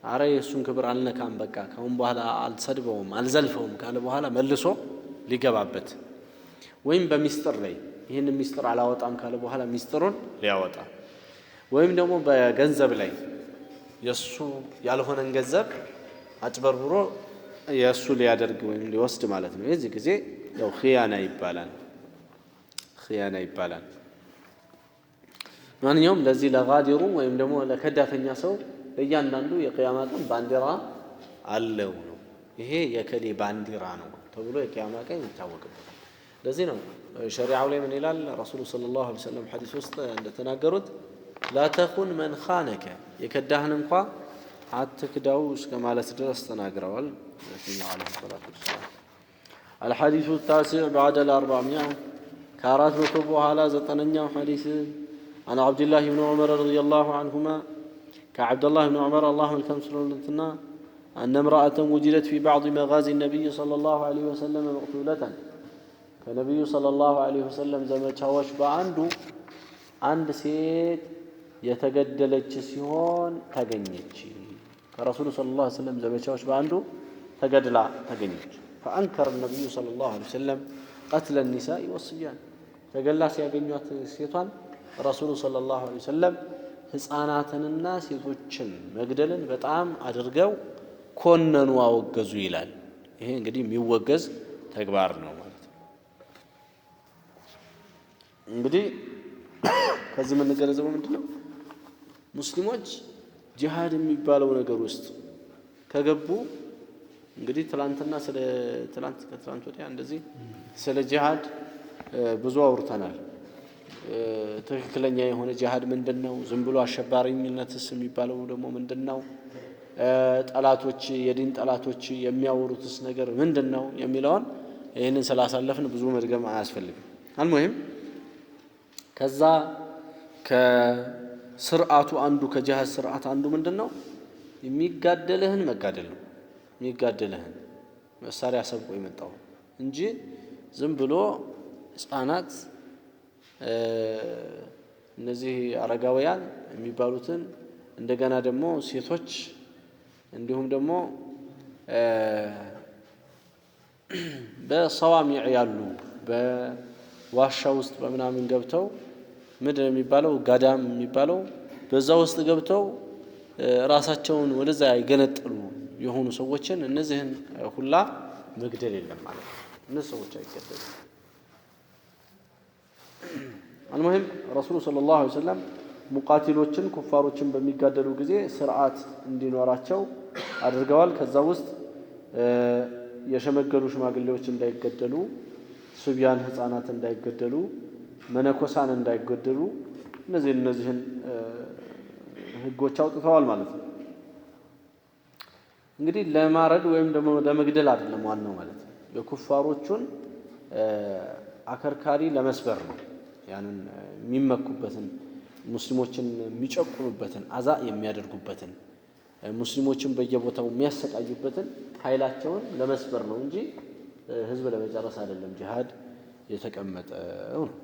አረ የእሱን ክብር አልነካም በቃ ካሁን በኋላ አልሰድበውም አልዘልፈውም ካለ በኋላ መልሶ ሊገባበት፣ ወይም በሚስጥር ላይ ይህን ሚስጥር አላወጣም ካለ በኋላ ሚስጥሩን ሊያወጣ፣ ወይም ደግሞ በገንዘብ ላይ የእሱ ያልሆነን ገንዘብ አጭበርብሮ የእሱ ሊያደርግ ወይም ሊወስድ ማለት ነው። የዚህ ጊዜ ያው ኺያና ይባላል፣ ኺያና ይባላል። ማንኛውም ለዚህ ለጋዲሩ ወይም ደግሞ ለከዳተኛ ሰው ለእያንዳንዱ የቅያማ ቀን ባንዲራ አለው ነው። ይሄ የከሌ ባንዲራ ነው ተብሎ የቅያማ ቀን ይታወቅበታል። ለዚህ ነው ሸሪዓው ላይ ምን ይላል? ረሱሉ ሰለላሁ ዐለይሂ ወሰለም ሐዲስ ውስጥ እንደተናገሩት ላ ተኹን መን ኻነከ፣ የከዳህን እንኳ አትክዳው እስከ ማለት ድረስ ተናግረዋል ነብዩ ዐለይሂ ሰላቱ ወሰላም። አልሐዲሱ ታሲዕ ባዕደ 400 ከ400 በኋላ ዘጠነኛው ሐዲስ አን ዓብድላህ ብን ዑመር ረዲየላሁ ዐንሁማ፣ ከዓብደላህ ብን ዑመር አላህ መልካም ስለሆኑትና አነ እምረአተን ውጅደት ፊ ባዕድ መጋዚ ነቢይ ሰለላሁ ዐለይሂ ወሰለም መቅቱለተን፣ ከነቢዩ ሰለላሁ ዐለይሂ ወሰለም ዘመቻዎች በአንዱ አንድ ሴት የተገደለች ሲሆን ተገኘች። ከረሱሉ ሰለላሁ ዐለይሂ ወሰለም ዘመቻዎች በአንዱ ተገድላ ተገኘች። ፈአንከረ ነቢዩ ሰለላሁ ዐለይሂ ወሰለም ቀትለ ኒሳኢ ወስብያን፣ ተገላ ሲያገኟት ሴቷን ረሱሉ ሰለላሁ ዐለይሂ ወሰለም ህፃናትንና ሴቶችን መግደልን በጣም አድርገው ኮነኑ፣ አወገዙ ይላል። ይሄ እንግዲህ የሚወገዝ ተግባር ነው ማለት ነው። እንግዲህ ከዚህ የምንገነዘበው ምንድነው? ሙስሊሞች ጂሃድ የሚባለው ነገር ውስጥ ከገቡ እንግዲህ ትላንትና ስለ ትላንት ከትላንት ወዲያ እንደዚህ ስለ ጂሃድ ብዙ አውርተናል። ትክክለኛ የሆነ ጂሃድ ምንድነው? ዝም ብሎ አሸባሪነትስ የሚባለው ደግሞ ምንድነው? ጠላቶች የዲን ጠላቶች የሚያወሩትስ ነገር ምንድነው የሚለውን ይሄንን ስላሳለፍን ብዙ መድገም አያስፈልግም። አልሙሂም ከዛ ከስርዓቱ አንዱ ከጂሃድ ስርዓት አንዱ ምንድነው? የሚጋደልህን መጋደል ነው። የሚጋደልህን መሳሪያ ሰብቆ የመጣው እንጂ ዝም ብሎ ህፃናት እነዚህ አረጋውያን የሚባሉትን እንደገና ደግሞ ሴቶች እንዲሁም ደግሞ በሰዋሚዕ ያሉ በዋሻ ውስጥ በምናምን ገብተው ምንድነው የሚባለው ጋዳም የሚባለው በዛ ውስጥ ገብተው ራሳቸውን ወደዛ ይገነጥሉ የሆኑ ሰዎችን እነዚህን ሁላ መግደል የለም ማለት ነው። እነዚህ ሰዎች አይገደሉም። المهم ረሱሉ ሰለላሁ ዐለይሂ ወሰለም ሙቃቲሎችን ኩፋሮችን በሚጋደሉ ጊዜ ስርዓት እንዲኖራቸው አድርገዋል። ከዛ ውስጥ የሸመገሉ ሽማግሌዎች እንዳይገደሉ፣ ሱቢያን ህፃናት እንዳይገደሉ፣ መነኮሳን እንዳይገደሉ እነዚህን ህጎች አውጥተዋል ማለት ነው። እንግዲህ ለማረድ ወይም ደግሞ ለመግደል አይደለም ዋናው ማለት ነው። የኩፋሮቹን አከርካሪ ለመስበር ነው። ያንን የሚመኩበትን ሙስሊሞችን የሚጨቁኑበትን አዛ የሚያደርጉበትን ሙስሊሞችን በየቦታው የሚያሰቃዩበትን ኃይላቸውን ለመስበር ነው እንጂ ህዝብ ለመጨረስ አይደለም ጂሃድ የተቀመጠው ነው።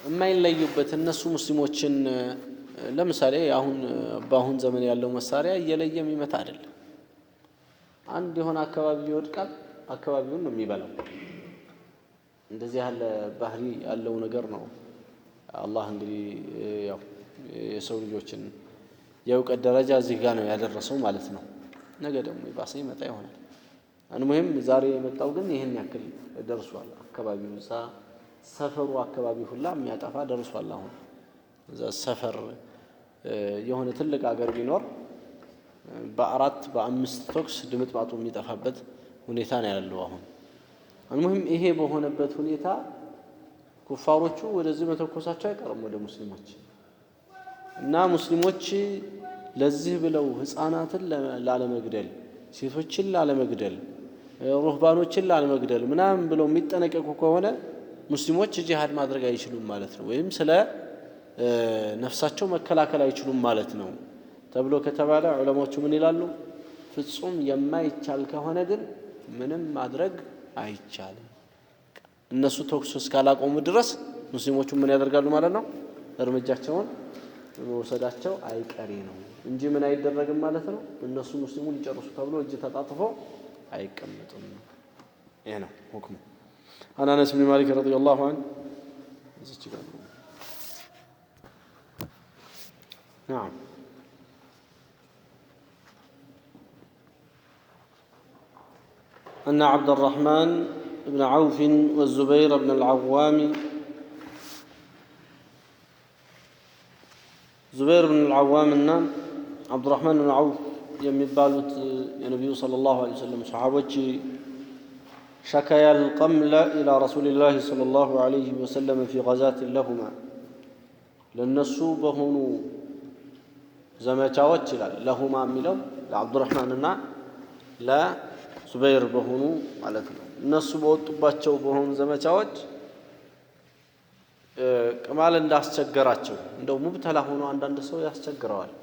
የማይለዩበት እነሱ ሙስሊሞችን ለምሳሌ አሁን በአሁን ዘመን ያለው መሳሪያ እየለየ የሚመታ አይደለም። አንድ የሆነ አካባቢ ይወድቃል፣ አካባቢውን ነው የሚበላው። እንደዚህ ያለ ባህሪ ያለው ነገር ነው። አላህ እንግዲህ ያው የሰው ልጆችን የእውቀት ደረጃ እዚህ ጋር ነው ያደረሰው ማለት ነው። ነገ ደግሞ ይባሰ ይመጣ ይሆናል። المهم ዛሬ የመጣው ግን ይሄን ያክል ደርሷል። አካባቢው እዛ ሰፈሩ አካባቢ ሁላ የሚያጠፋ ደርሷል። አሁን እዛ ሰፈር የሆነ ትልቅ አገር ቢኖር በአራት በአምስት ተኩስ ድምጥማጡ የሚጠፋበት ሁኔታ ነው ያለው አሁን። المهم ይሄ በሆነበት ሁኔታ ኩፋሮቹ ወደዚህ መተኮሳቸው አይቀርም ወደ ሙስሊሞች እና ሙስሊሞች ለዚህ ብለው ህፃናትን ላለመግደል፣ ሴቶችን ላለመግደል፣ ሩህባኖችን ላለመግደል ምናምን ብለው የሚጠነቀቁ ከሆነ ሙስሊሞች ጂሃድ ማድረግ አይችሉም ማለት ነው፣ ወይም ስለ ነፍሳቸው መከላከል አይችሉም ማለት ነው ተብሎ ከተባለ ዑለማዎቹ ምን ይላሉ? ፍጹም የማይቻል ከሆነ ግን ምንም ማድረግ አይቻልም። እነሱ ተኩስ እስካላቆሙ ድረስ ሙስሊሞቹ ምን ያደርጋሉ ማለት ነው? እርምጃቸውን መውሰዳቸው አይቀሬ ነው እንጂ ምን አይደረግም ማለት ነው። እነሱ ሙስሊሙን ይጨርሱ ተብሎ እጅ ተጣጥፎ አይቀመጥም። ይሄ ነው ሁክሙ። عن أنس بن مالك رضي الله عنه نعم أن عبد الرحمن بن عوف والزبير بن العوام زبير بن العوام عبد الرحمن بن عوف የሚባሉት የነብዩ ሰለላሁ ዐለይሂ ወሰለም ሰሃቦች شكيا القمل إلى رسول الله صلى الله عليه وسلم في غزاة لهما ለነሱ በሆኑ ዘመቻዎች ይላል። ለሁማ የሚለው ለአብዱራህማንና ለዙበይር በሆኑ ማለት ነው። እነሱ በወጡባቸው በሆኑ ዘመቻዎች ቅማል እንዳስቸገራቸው እንደው ሙብተላ ሆኖ አንዳንድ ሰው ያስቸግረዋል።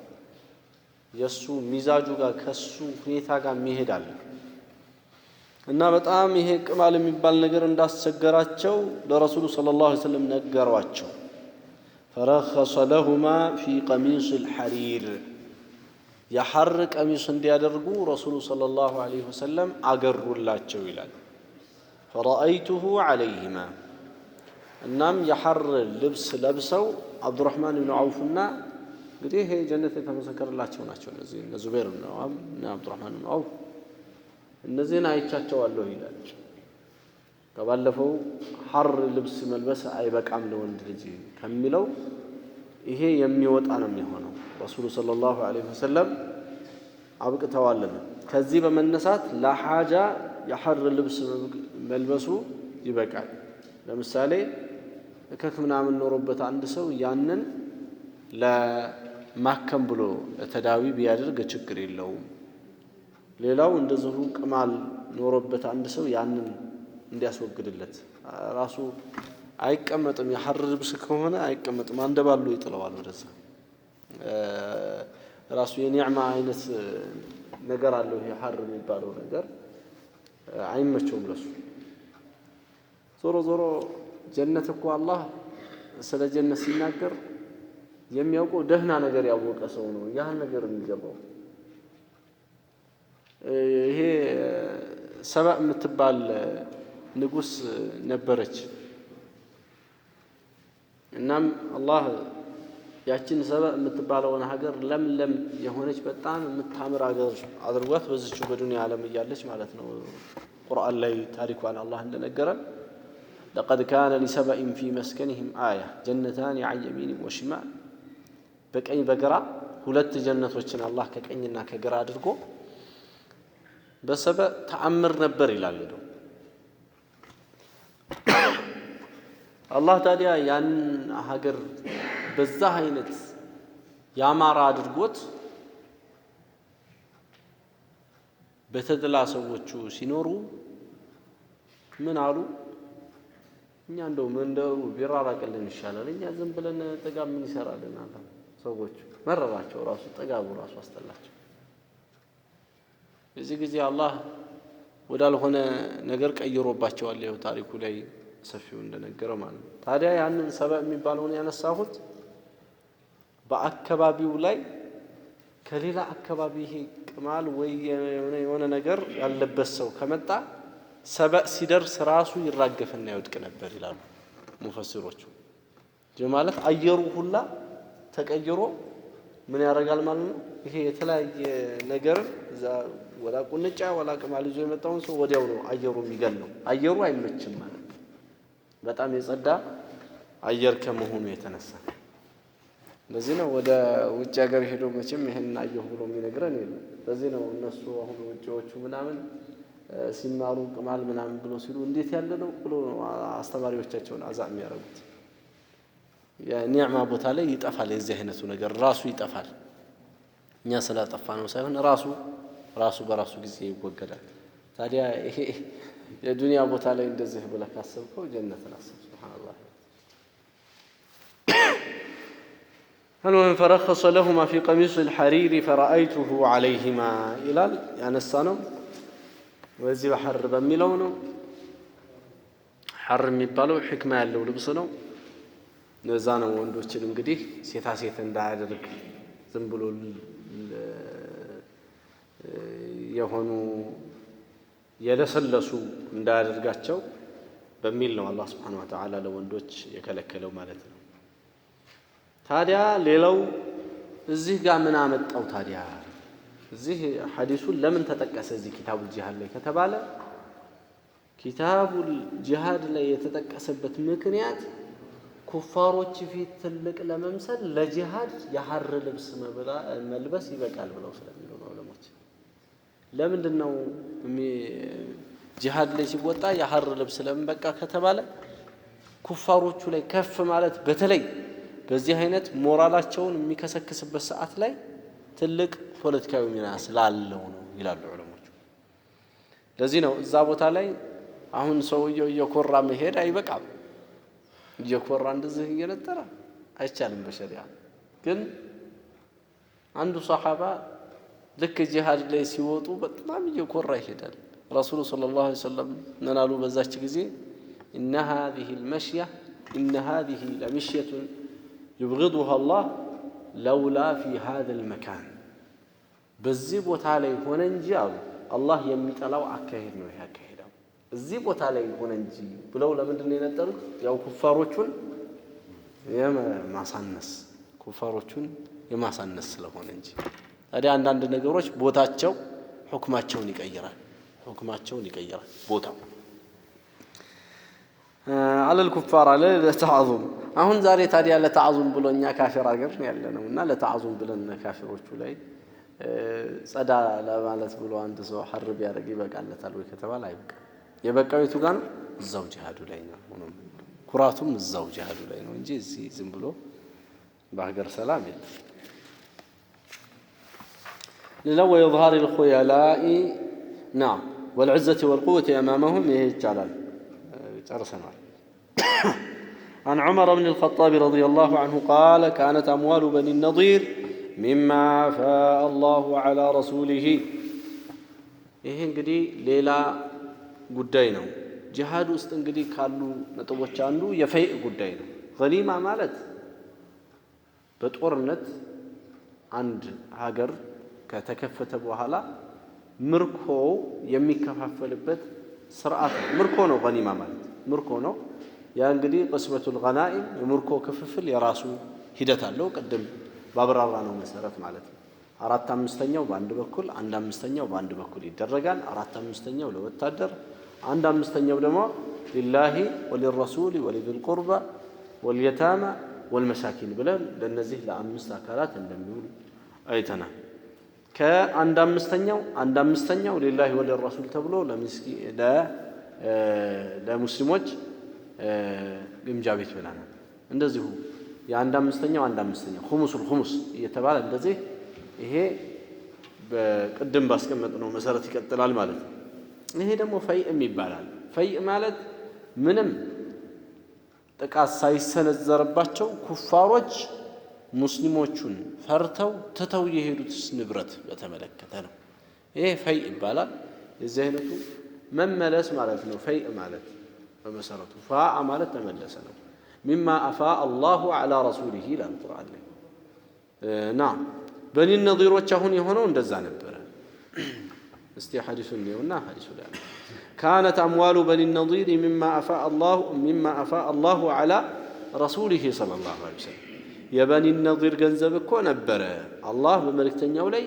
የሱ ሚዛጁ ጋር ከሱ ሁኔታ ጋር የሚሄዳል እና በጣም ይሄ ቅማል የሚባል ነገር እንዳስቸገራቸው ለረሱሉ ሰለላሁ ዐለይሂ ወሰለም ነገሯቸው። فرخص لهما في قميص الحرير የሐር ቀሚስ እንዲያደርጉ ረሱሉ ሰለላሁ ዐለይሂ ወሰለም አገሩላቸው ይላል። فرأيته عليهما እናም የሐር ልብስ ለብሰው አብዱራህማን ኢብኑ ዐውፍና እንግዲህ ይሄ ጀነት የተመሰከረላቸው ናቸው። እነዚህ እነ ዙበይር ኢብኑ ዐዋም እና አብዱራህማን ኢብኑ ዐውፍ እነዚህን አይቻቸዋለሁ ይላል። ከባለፈው ሐር ልብስ መልበስ አይበቃም ለወንድ ልጅ ከሚለው ይሄ የሚወጣ ነው የሚሆነው። ረሱሉ ሰለላሁ ዐለይሂ ወሰለም አብቅተዋልና ከዚህ በመነሳት ለሐጃ የሐር ልብስ መልበሱ ይበቃል። ለምሳሌ እከክ ምናምን ኖሮበት አንድ ሰው ያንን ለማከም ብሎ ለተዳዊ ቢያደርግ ችግር የለውም። ሌላው እንደዚሁ ቅማል ኖሮበት አንድ ሰው ያንን እንዲያስወግድለት ራሱ አይቀመጥም። የሐር ልብስ ከሆነ አይቀመጥም፣ አንደባሎ ይጥለዋል ወደዛ። ራሱ የኒዕማ አይነት ነገር አለው ይሄ ሐር የሚባለው ነገር አይመቸውም ለሱ። ዞሮ ዞሮ ጀነት እኮ አላህ ስለ ጀነት ሲናገር የሚያውቀው ደህና ነገር ያወቀ ሰው ነው ያን ነገር የሚገባው። ይሄ ሰባ የምትባል ንጉስ ነበረች። እናም አላህ ያችን ሰባ የምትባለውን ሀገር ለምለም የሆነች በጣም የምታምር ሀገር አድርጓት በዚች በዱንያ ዓለም እያለች ማለት ነው። ቁርአን ላይ ታሪኳን አላህ እንደነገረን لقد كان لسبأ في مسكنهم آية جنتان عن يمين وشمال በቀኝ በግራ ሁለት ጀነቶችን አላህ ከቀኝና ከግራ አድርጎ በሰበ ተአምር ነበር ይላል። እንደው አላህ ታዲያ ያን ሀገር በዛ አይነት ያማራ አድርጎት በተድላ ሰዎቹ ሲኖሩ ምን አሉ? እኛ እንደው መንደሩ ቢራራቅልን ይሻላል፣ እኛ ዝም ብለን ጥጋብ ምን ይሰራልናል? ሰዎቹ መረራቸው፣ ራሱ ጥጋቡ ራሱ አስጠላቸው። የዚህ ጊዜ አላህ ወዳልሆነ ነገር ቀይሮባቸዋል። ይኸው ታሪኩ ላይ ሰፊው እንደነገረው ማለት ነው። ታዲያ ያንን ሰበእ የሚባለውን ያነሳሁት በአካባቢው ላይ ከሌላ አካባቢ ይሄ ቅማል ወይ የሆነ ነገር ያለበት ሰው ከመጣ ሰበእ ሲደርስ ራሱ ይራገፍና ይወድቅ ነበር ይላሉ ሙፈሲሮቹ። ይህ ማለት አየሩ ሁላ ተቀይሮ ምን ያደርጋል ማለት ነው። ይሄ የተለያየ ነገር እዛ ወላ ቁንጫ ወላ ቅማል ይዞ የመጣውን ሰው ወዲያው ነው አየሩ የሚገለው። አየሩ አይመችም ማለት ነው። በጣም የጸዳ አየር ከመሆኑ የተነሳ ለዚህ ነው ወደ ውጭ ሀገር ሄዶ መቼም ይሄን አየሁ ብሎ የሚነግረን የለም። ለዚህ ነው እነሱ አሁን ውጪዎቹ ምናምን ሲማሩ ቅማል ምናምን ብሎ ሲሉ እንዴት ያለ ነው ብሎ አስተማሪዎቻቸውን አዛ የሚያደርጉት። የኒዕማ ቦታ ላይ ይጠፋል፣ የዚህ አይነቱ ነገር ራሱ ይጠፋል። እኛ ስላጠፋ ነው ሳይሆን ራሱ በራሱ ጊዜ ይወገዳል። ታዲያ ይሄ የዱንያ ቦታ ላይ እንደዚህ ብለህ ካሰብከው ጀነትን አስብ። ሱብሃንአላህ። المهم فرخص لهما في قميص الحرير فرأيته عليهما ይላል። ያነሳ ነው ወዚህ በሐር በሚለው ነው። ሐር የሚባለው ሕክማ ያለው ልብስ ነው። ለዛ ነው ወንዶችን እንግዲህ ሴታ ሴት እንዳያደርግ ዝም ብሎ የሆኑ የለሰለሱ እንዳያደርጋቸው በሚል ነው አላህ Subhanahu Wa Ta'ala ለወንዶች የከለከለው ማለት ነው። ታዲያ ሌላው እዚህ ጋር ምን አመጣው ታዲያ? እዚህ ሐዲሱን ለምን ተጠቀሰ እዚህ ኪታቡል ጂሃድ ላይ ከተባለ ኪታቡል ጂሃድ ላይ የተጠቀሰበት ምክንያት ኩፋሮች ፊት ትልቅ ለመምሰል ለጂሃድ የሐር ልብስ መልበስ ይበቃል ብለው ስለሚሉ ነው ዑለሞች። ለምንድን ነው ጂሃድ ላይ ሲወጣ የሐር ልብስ ለምን በቃ ከተባለ ኩፋሮቹ ላይ ከፍ ማለት በተለይ በዚህ አይነት ሞራላቸውን የሚከሰክስበት ሰዓት ላይ ትልቅ ፖለቲካዊ ሚና ስላለው ነው ይላሉ ዑለሞቹ። ለዚህ ነው እዛ ቦታ ላይ አሁን ሰውየው እየኮራ መሄድ አይበቃም። እየኮራ እንደዚህ እየነጠረ አይቻልም በሸሪዓ። ግን አንዱ ሰሃባ ልክ ጂሃድ ላይ ሲወጡ በጣም እየኮራ ይሄዳል። ረሱሉ ሰለላሁ ዐለይሂ ወሰለም ምን አሉ በዛች ጊዜ? إن هذه المشية إن هذه لمشية يبغضها الله لولا في هذا المكان። በዚህ ቦታ ላይ ሆነ እንጂ አሉ አላህ የሚጠላው አካሄድ ነው ይሄ አካሄድ እዚህ ቦታ ላይ ሆነ እንጂ ብለው ለምንድን ነው የነጠሩት? ያው ኩፋሮቹን የማሳነስ ስለሆነ እንጂ። ታዲያ አንዳንድ ነገሮች ቦታቸው ሁክማቸውን ይቀይራል። ሁክማቸውን ይቀይራል ቦታው። አለል ኩፋር አለ ለተዓዙም። አሁን ዛሬ ታዲያ ለተዓዙም ብሎ እኛ ካፊር ሀገር ነው ያለነው እና ለተዓዙም ብለን ካፊሮቹ ላይ ጸዳ ለማለት ብሎ አንድ ሰው ሐር ቢያደርግ ይበቃለታል ወይ ከተባለ አይበቃም። የበቃው የቱ ጋር ነው? እዛው ጂሃዱ ላይ ነው። ሆኖም ኩራቱም እዛው ጂሃዱ ላይ ነው እንጂ እዚህ ዝም ብሎ በሀገር ሰላም የለም። ሌላው ወይظهር الخيلاء نعم والعزة والقوة أمامهم ይሄ ይቻላል፣ ጨርሰናል። عن عمر بن الخطاب رضي الله عنه قال كانت أموال بني النضير مما أفاء الله على رسوله። ይሄ እንግዲህ ሌላ ጉዳይ ነው። ጂሃድ ውስጥ እንግዲህ ካሉ ነጥቦች አንዱ የፈይእ ጉዳይ ነው። ገኒማ ማለት በጦርነት አንድ ሀገር ከተከፈተ በኋላ ምርኮ የሚከፋፈልበት ስርዓት ነው። ምርኮ ነው ገኒማ ማለት ምርኮ ነው። ያ እንግዲህ ቅስመቱል ገናኢም የምርኮ ክፍፍል የራሱ ሂደት አለው። ቅድም ባብራራ ነው መሰረት ማለት ነው። 4/5 በአንድ በኩል 1/5 በአንድ በኩል ይደረጋል። 4/5 ለወታደር፣ 1/5 ደግሞ ሊላሂ ወሊረሱሊ ወሊዚል ቁርባ ወልየታማ ወልመሳኪን ብለን ለነዚህ ለአምስት አካላት እንደሚውል አይተናል። ከ1/5 1/5 ሊላሂ ወሊረሱል ተብሎ ለሙስሊሞች ግምጃ ቤት ብለናል። እንደዚሁ የ1/5 1/5 ኹሙሱል ኹሙስ እየተባለ እንደዚህ ይሄ በቅድም ባስቀመጥነው መሰረት ይቀጥላል ማለት ነው። ይሄ ደግሞ ፈይእም ይባላል። ፈይእ ማለት ምንም ጥቃት ሳይሰነዘርባቸው ኩፋሮች ሙስሊሞቹን ፈርተው ትተው የሄዱት ንብረት በተመለከተ ነው። ይሄ ፈይ ይባላል። የዚህ አይነቱ መመለስ ማለት ነው። ፈይ ማለት በመሰረቱ ፋአ ማለት ተመለሰ ነው። ሚማ አፋ አላሁ ዐላ ረሱሊሂ ይላል ቁርአን ላይ። ናም በኒ ነዲሮች አሁን የሆነው እንደዛ ነበረ። እስቲ ሐዲሱን ነውና ሐዲሱ ላይ كانت أموال بني النضير مما أفاء الله على رسوله صلى الله عليه وسلم يا بني النضير ገንዘብ እኮ ነበረ አላህ በመልእክተኛው ላይ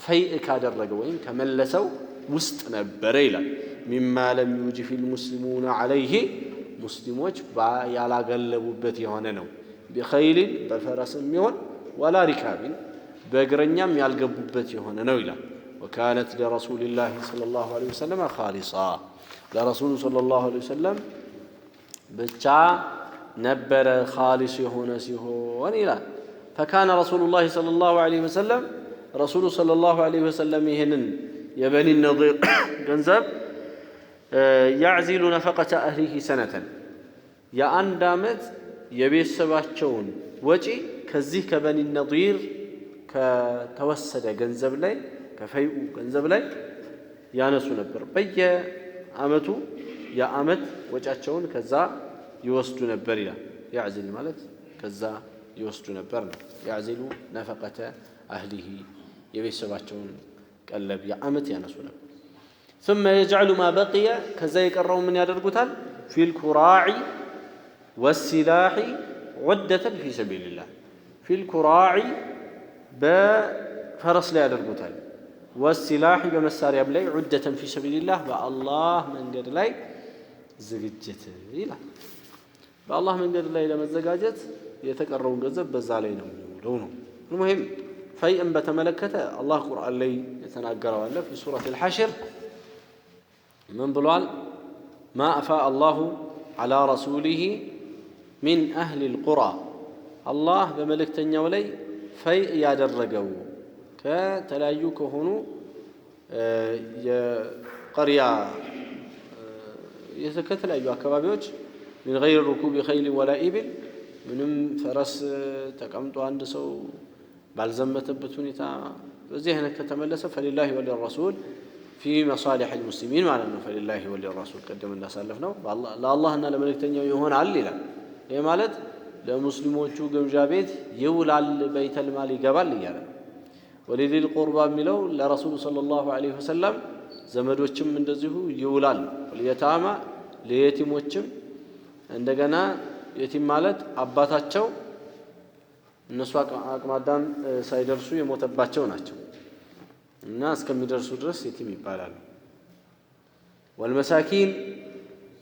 ፈይእ ካደረገው ወይም ከመለሰው ውስጥ ነበረ ይላል። مما لم يوجف المسلمون عليه ሙስሊሞች ያላገለቡበት የሆነ ነው። بخيل በፈረስም ይሆን ولا ركاب በእግረኛም ያልገቡበት የሆነ ነው ይላል። وكانت لرسول الله صلى الله عليه وسلم خالصا لرسول صلى الله عليه وسلم ብቻ ነበረ خالص የሆነ ሲሆን ይላል። فكان رسول الله صلى الله عليه وسلم رسول صلى الله عليه وسلم ይህንን የበኒ ነዲር ገንዘብ يعزل نفقة أهله سنة የአንድ ዓመት የቤተሰባቸውን ወጪ ከዚህ ከበኒ ነዲር ከተወሰደ ገንዘብ ላይ ከፈይኡ ገንዘብ ላይ ያነሱ ነበር። በየዓመቱ የዓመት ወጫቸውን ከዛ ይወስዱ ነበር ይላል። ያዕዚል ማለት ከዛ ይወስዱ ነበር ነው። ያዕዚሉ ነፈቀተ አህሊሂ የቤተሰባቸውን ቀለብ የዓመት ያነሱ ነበር። ثم يجعل ما بقي ከዛ የቀረው ምን ያደርጉታል? في الكراع والسلاح عدة في سبيل الله في الكراع በፈረስ ላይ ያደርጉታል። والسلاح በመሳሪያም ላይ عدة في سبيل الله በአላህ መንገድ ላይ ዝግጅት ይላል። በአላህ መንገድ ላይ ለመዘጋጀት የተቀረውን ገንዘብ በዛ ላይ ነው የሚውለው ነው። المهم ፈይእን በተመለከተ አላህ ቁርአን ላይ የተናገረው አለ። في سورة الحشر ምን ብሏል? ما أفاء الله على رسوله من أهل القرى አላህ በመልእክተኛው ላይ ፈይእ ያደረገው ከተለያዩ ከሆኑ የቀሪያ ከተለያዩ አካባቢዎች من غير ركوب خيل ولا إبل ምንም ፈረስ ተቀምጦ አንድ ሰው ባልዘመተበት ሁኔታ በዚህ አይነት ከተመለሰ فلله وللرسول في مصالح المسلمين ማለት ነው። فلله وللرسول ቅድም እንዳሳለፍነው ለአላህና ለመልእክተኛው ይሆናል ይላል። ይህ ማለት ለሙስሊሞቹ ግምጃ ቤት ይውላል፣ بيت المال ይገባል እያለ ነው። ولذي القربى የሚለው ለረሱሉ صلى الله عليه وسلم ዘመዶችም እንደዚሁ ይውላል። واليتامى ለየቲሞችም እንደገና የቲም ማለት አባታቸው እነሱ አቅመ አዳም ሳይደርሱ የሞተባቸው ናቸው እና እስከሚደርሱ ድረስ የቲም ይባላሉ። والمساكين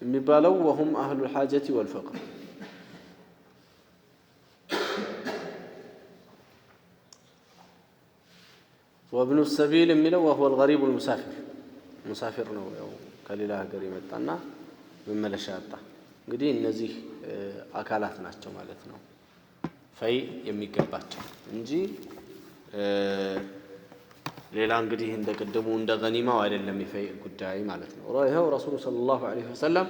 የሚባለው وهم أهل الحاجة والفقر وابن السبيل የሚለው وهو الغريب المسافر ሙሳፊር ነው፣ ያው ከሌላ ሀገር የመጣና መመለሻ ያጣ። እንግዲህ እነዚህ አካላት ናቸው ማለት ነው ፈይ የሚገባቸው እንጂ ሌላ እንግዲህ እንደ ቅድሙ እንደ ገኒማው አይደለም የፈይ ጉዳይ ማለት ነው። ይኸው ረሱሉ ሰለላሁ ዐለይሂ ወሰለም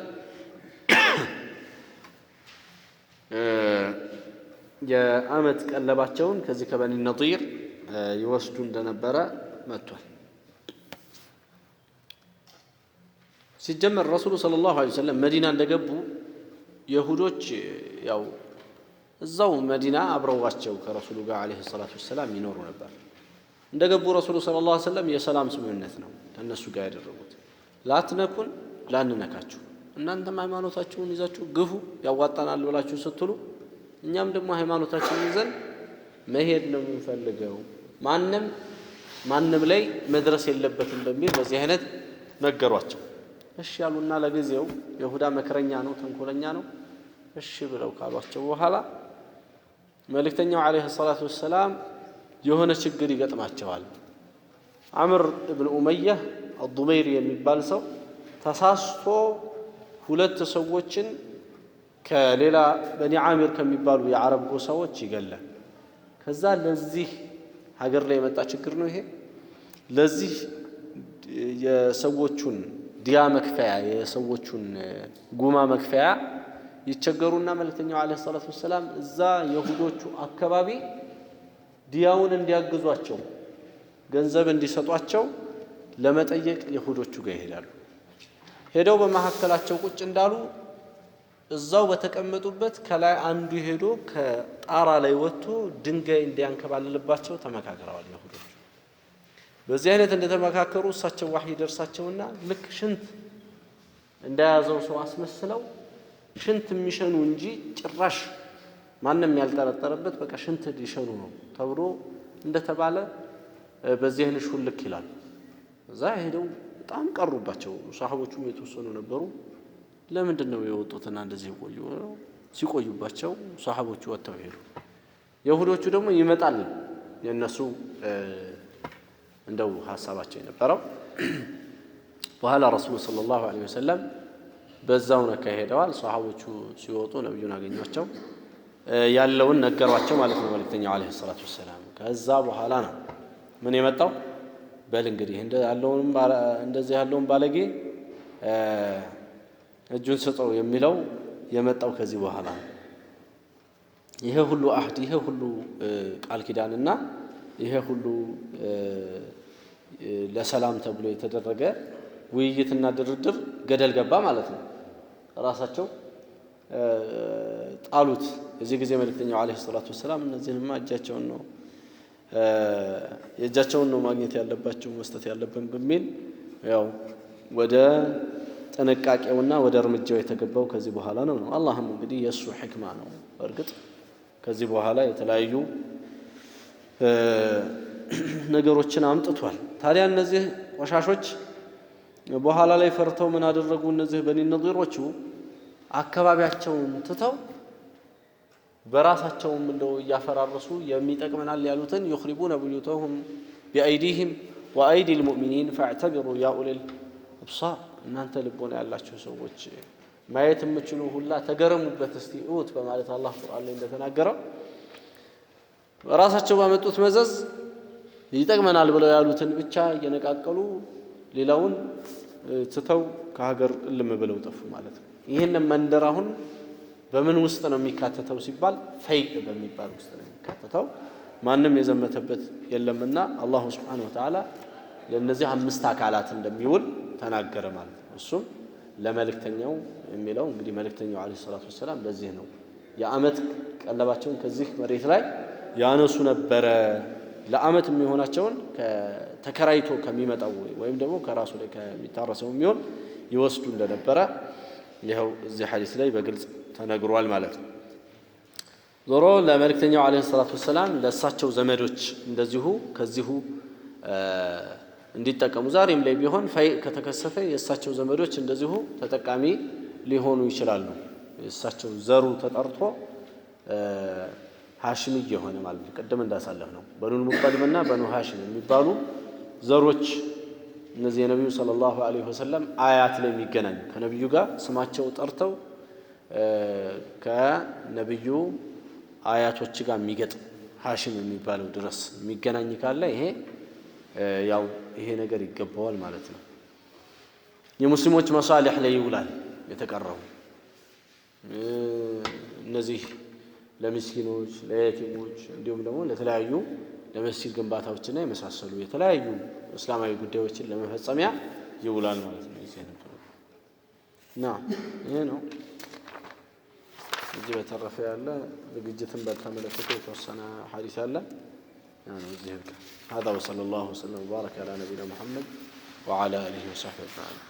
የዓመት ቀለባቸውን ከዚህ ከበኒ ነዲር ይወስዱ እንደነበረ መጥቷል። ሲጀመር ረሱሉ ሰለላሁ ዐለይሂ ወሰለም መዲና እንደገቡ የሁዶች ያው እዛው መዲና አብረዋቸው ከረሱሉ ጋር ዐለይሂ ሰላቱ ወሰላም ይኖሩ ነበር። እንደገቡ ረሱሉ ሰለላሁ ዐለይሂ ወሰለም የሰላም ስምምነት ነው ከእነሱ ጋር ያደረጉት። ላትነኩን፣ ላንነካችሁ፣ እናንተም ሃይማኖታችሁን ይዛችሁ ግፉ ያዋጣናል ብላችሁ ስትሉ እኛም ደግሞ ሃይማኖታችንን ይዘን መሄድ ነው የምንፈልገው፣ ማንም ማንም ላይ መድረስ የለበትም በሚል በዚህ አይነት ነገሯቸው። እሺ ያሉና ለጊዜው የሁዳ መከረኛ ነው፣ ተንኮለኛ ነው። እሺ ብለው ካሏቸው በኋላ መልእክተኛው ዐለይሂ ሰላቱ ወሰላም የሆነ ችግር ይገጥማቸዋል። አምር እብን ኡመያ አዱመይሪ የሚባል ሰው ተሳስቶ ሁለት ሰዎችን ከሌላ በኒ ዓሚር ከሚባሉ የዓረብ ጎሳዎች ይገላል። ከዛ ለዚህ ሀገር ላይ የመጣ ችግር ነው ይሄ። ለዚህ የሰዎቹን ዲያ መክፈያ የሰዎቹን ጉማ መክፈያ ይቸገሩና መልእክተኛው ዓለይሂ ሰላቱ ወሰላም እዛ የሁዶቹ አካባቢ ዲያውን እንዲያግዟቸው ገንዘብ እንዲሰጧቸው ለመጠየቅ የሁዶቹ ጋር ይሄዳሉ። ሄደው በመሐከላቸው ቁጭ እንዳሉ እዛው በተቀመጡበት ከላይ አንዱ ሄዶ ከጣራ ላይ ወጥቶ ድንጋይ እንዲያንከባልልባቸው ተመካክረዋል የሁዶቹ። በዚህ አይነት እንደተመካከሩ እሳቸው ዋህይ ደርሳቸውና ልክ ሽንት እንደያዘው ሰው አስመስለው ሽንት የሚሸኑ እንጂ ጭራሽ ማንም ያልጠረጠረበት በቃ ሽንት ሊሸኑ ነው ተብሎ እንደተባለ በዚህ አይነት ሹልክ ይላል። እዛ ሄደው በጣም ቀሩባቸው። ሰሃቦቹም የተወሰኑ ነበሩ። ለምንድን ነው የወጡትና እንደዚህ ቆዩ? ሲቆዩባቸው ሰሃቦቹ ወጥተው ሄዱ። የሁዶቹ ደግሞ ይመጣል የነሱ እንደው ሐሳባቸው የነበረው። በኋላ ረሱሉ ሰለላሁ ዐለይሂ ወሰለም በዛው ነካ ሄደዋል። ሰሃቦቹ ሲወጡ ነብዩን አገኟቸው፣ ያለውን ነገሯቸው ማለት ነው መልእክተኛው ዐለይሂ ሰላቱ ወሰላም። ከዛ በኋላ ነው ምን የመጣው? በል እንግዲህ እንደዚህ ያለውን ባለጌ እጁን ስጠው የሚለው የመጣው ከዚህ በኋላ ነው። ይሄ ሁሉ አህድ፣ ይሄ ሁሉ ቃል ኪዳንና ይሄ ሁሉ ለሰላም ተብሎ የተደረገ ውይይትና ድርድር ገደል ገባ ማለት ነው። ራሳቸው ጣሉት። እዚህ ጊዜ መልእክተኛው ዐለይሂ ሰላቱ ወሰላም እነዚህንማ የእጃቸውን ነው ማግኘት ያለባቸው መስጠት ያለብን በሚል ያው ወደ ጥንቃቄውና ወደ እርምጃው የተገባው ከዚህ በኋላ ነው። አላህም እንግዲህ የእሱ ሕክማ ነው። በእርግጥ ከዚህ በኋላ የተለያዩ ነገሮችን አምጥቷል። ታዲያ እነዚህ ቆሻሾች በኋላ ላይ ፈርተው ምን አደረጉ? እነዚህ በኒ ነዲሮቹ አካባቢያቸውን ትተው በራሳቸውም እንደው እያፈራረሱ የሚጠቅመናል ያሉትን يخربون بيوتهم بأيديهم وأيدي المؤمنين فاعتبروا يا أولي الأبصار። እናንተ ልቦና ያላችሁ ሰዎች ማየት የምትችሉ ሁላ ተገረሙበት እስቲ እዩት በማለት አላህ ቁርአን ላይ እንደተናገረው ራሳቸው ባመጡት መዘዝ ይጠቅመናል ብለው ያሉትን ብቻ እየነቃቀሉ ሌላውን ትተው ከሀገር እልም ብለው ጠፉ ማለት ነው። ይህንን መንደር አሁን በምን ውስጥ ነው የሚካተተው ሲባል ፈይእ በሚባል ውስጥ ነው የሚካተተው። ማንም የዘመተበት የለምና አላሁ ሱብሓነሁ ወተዓላ ለእነዚህ 5 አካላት እንደሚውል ተናገረ ማለት ነው። እሱም ለመልእክተኛው የሚለው እንግዲህ መልእክተኛው ዐለይሂ ሰላቱ ወሰላም ለዚህ ነው የዓመት ቀለባቸውን ከዚህ መሬት ላይ ያነሱ ነበረ። ለዓመት የሚሆናቸውን ተከራይቶ ከሚመጣው ወይም ደግሞ ከራሱ ላይ ከሚታረሰው የሚሆን ይወስዱ እንደነበረ ይኸው እዚህ ሐዲስ ላይ በግልጽ ተነግሯል ማለት ነው። ዞሮ ለመልእክተኛው ዐለይሂ ሰላቱ ወሰላም ለእሳቸው ዘመዶች እንደዚሁ ከዚሁ እንዲጠቀሙ ዛሬም ላይ ቢሆን ፈይ ከተከሰተ የእሳቸው ዘመዶች እንደዚሁ ተጠቃሚ ሊሆኑ ይችላሉ። የእሳቸው ዘሩ ተጠርቶ ሃሽሚ የሆነ ማለት ነው። ቅድም እንዳሳለፍነው በኑል ሙጠሊብና በኑ ሃሽም የሚባሉ ዘሮች እነዚህ የነብዩ ሰለላሁ ዐለይሂ ወሰለም አያት ላይ የሚገናኙ ከነብዩ ጋር ስማቸው ጠርተው ከነብዩ አያቶች ጋር የሚገጥም ሃሽም የሚባለው ድረስ የሚገናኝ ካለ ይሄ ያው ይሄ ነገር ይገባዋል ማለት ነው። የሙስሊሞች መሳሊህ ላይ ይውላል የተቀረው። እነዚህ ለምስኪኖች፣ ለየቲሞች እንዲሁም ደግሞ ለተለያዩ ለመስጊድ ግንባታዎችና የመሳሰሉ የተለያዩ እስላማዊ ጉዳዮችን ለመፈጸሚያ ይውላል ማለት ነው። ይሄ ነው እና ይሄ ነው። እዚህ በተረፈ ያለ ዝግጅትን በተመለከተ የተወሰነ ሐዲስ አለ። يعني እዚህ هذا وصلى الله وسلم وبارك على نبينا محمد وعلى آله وصحبه أجمعين.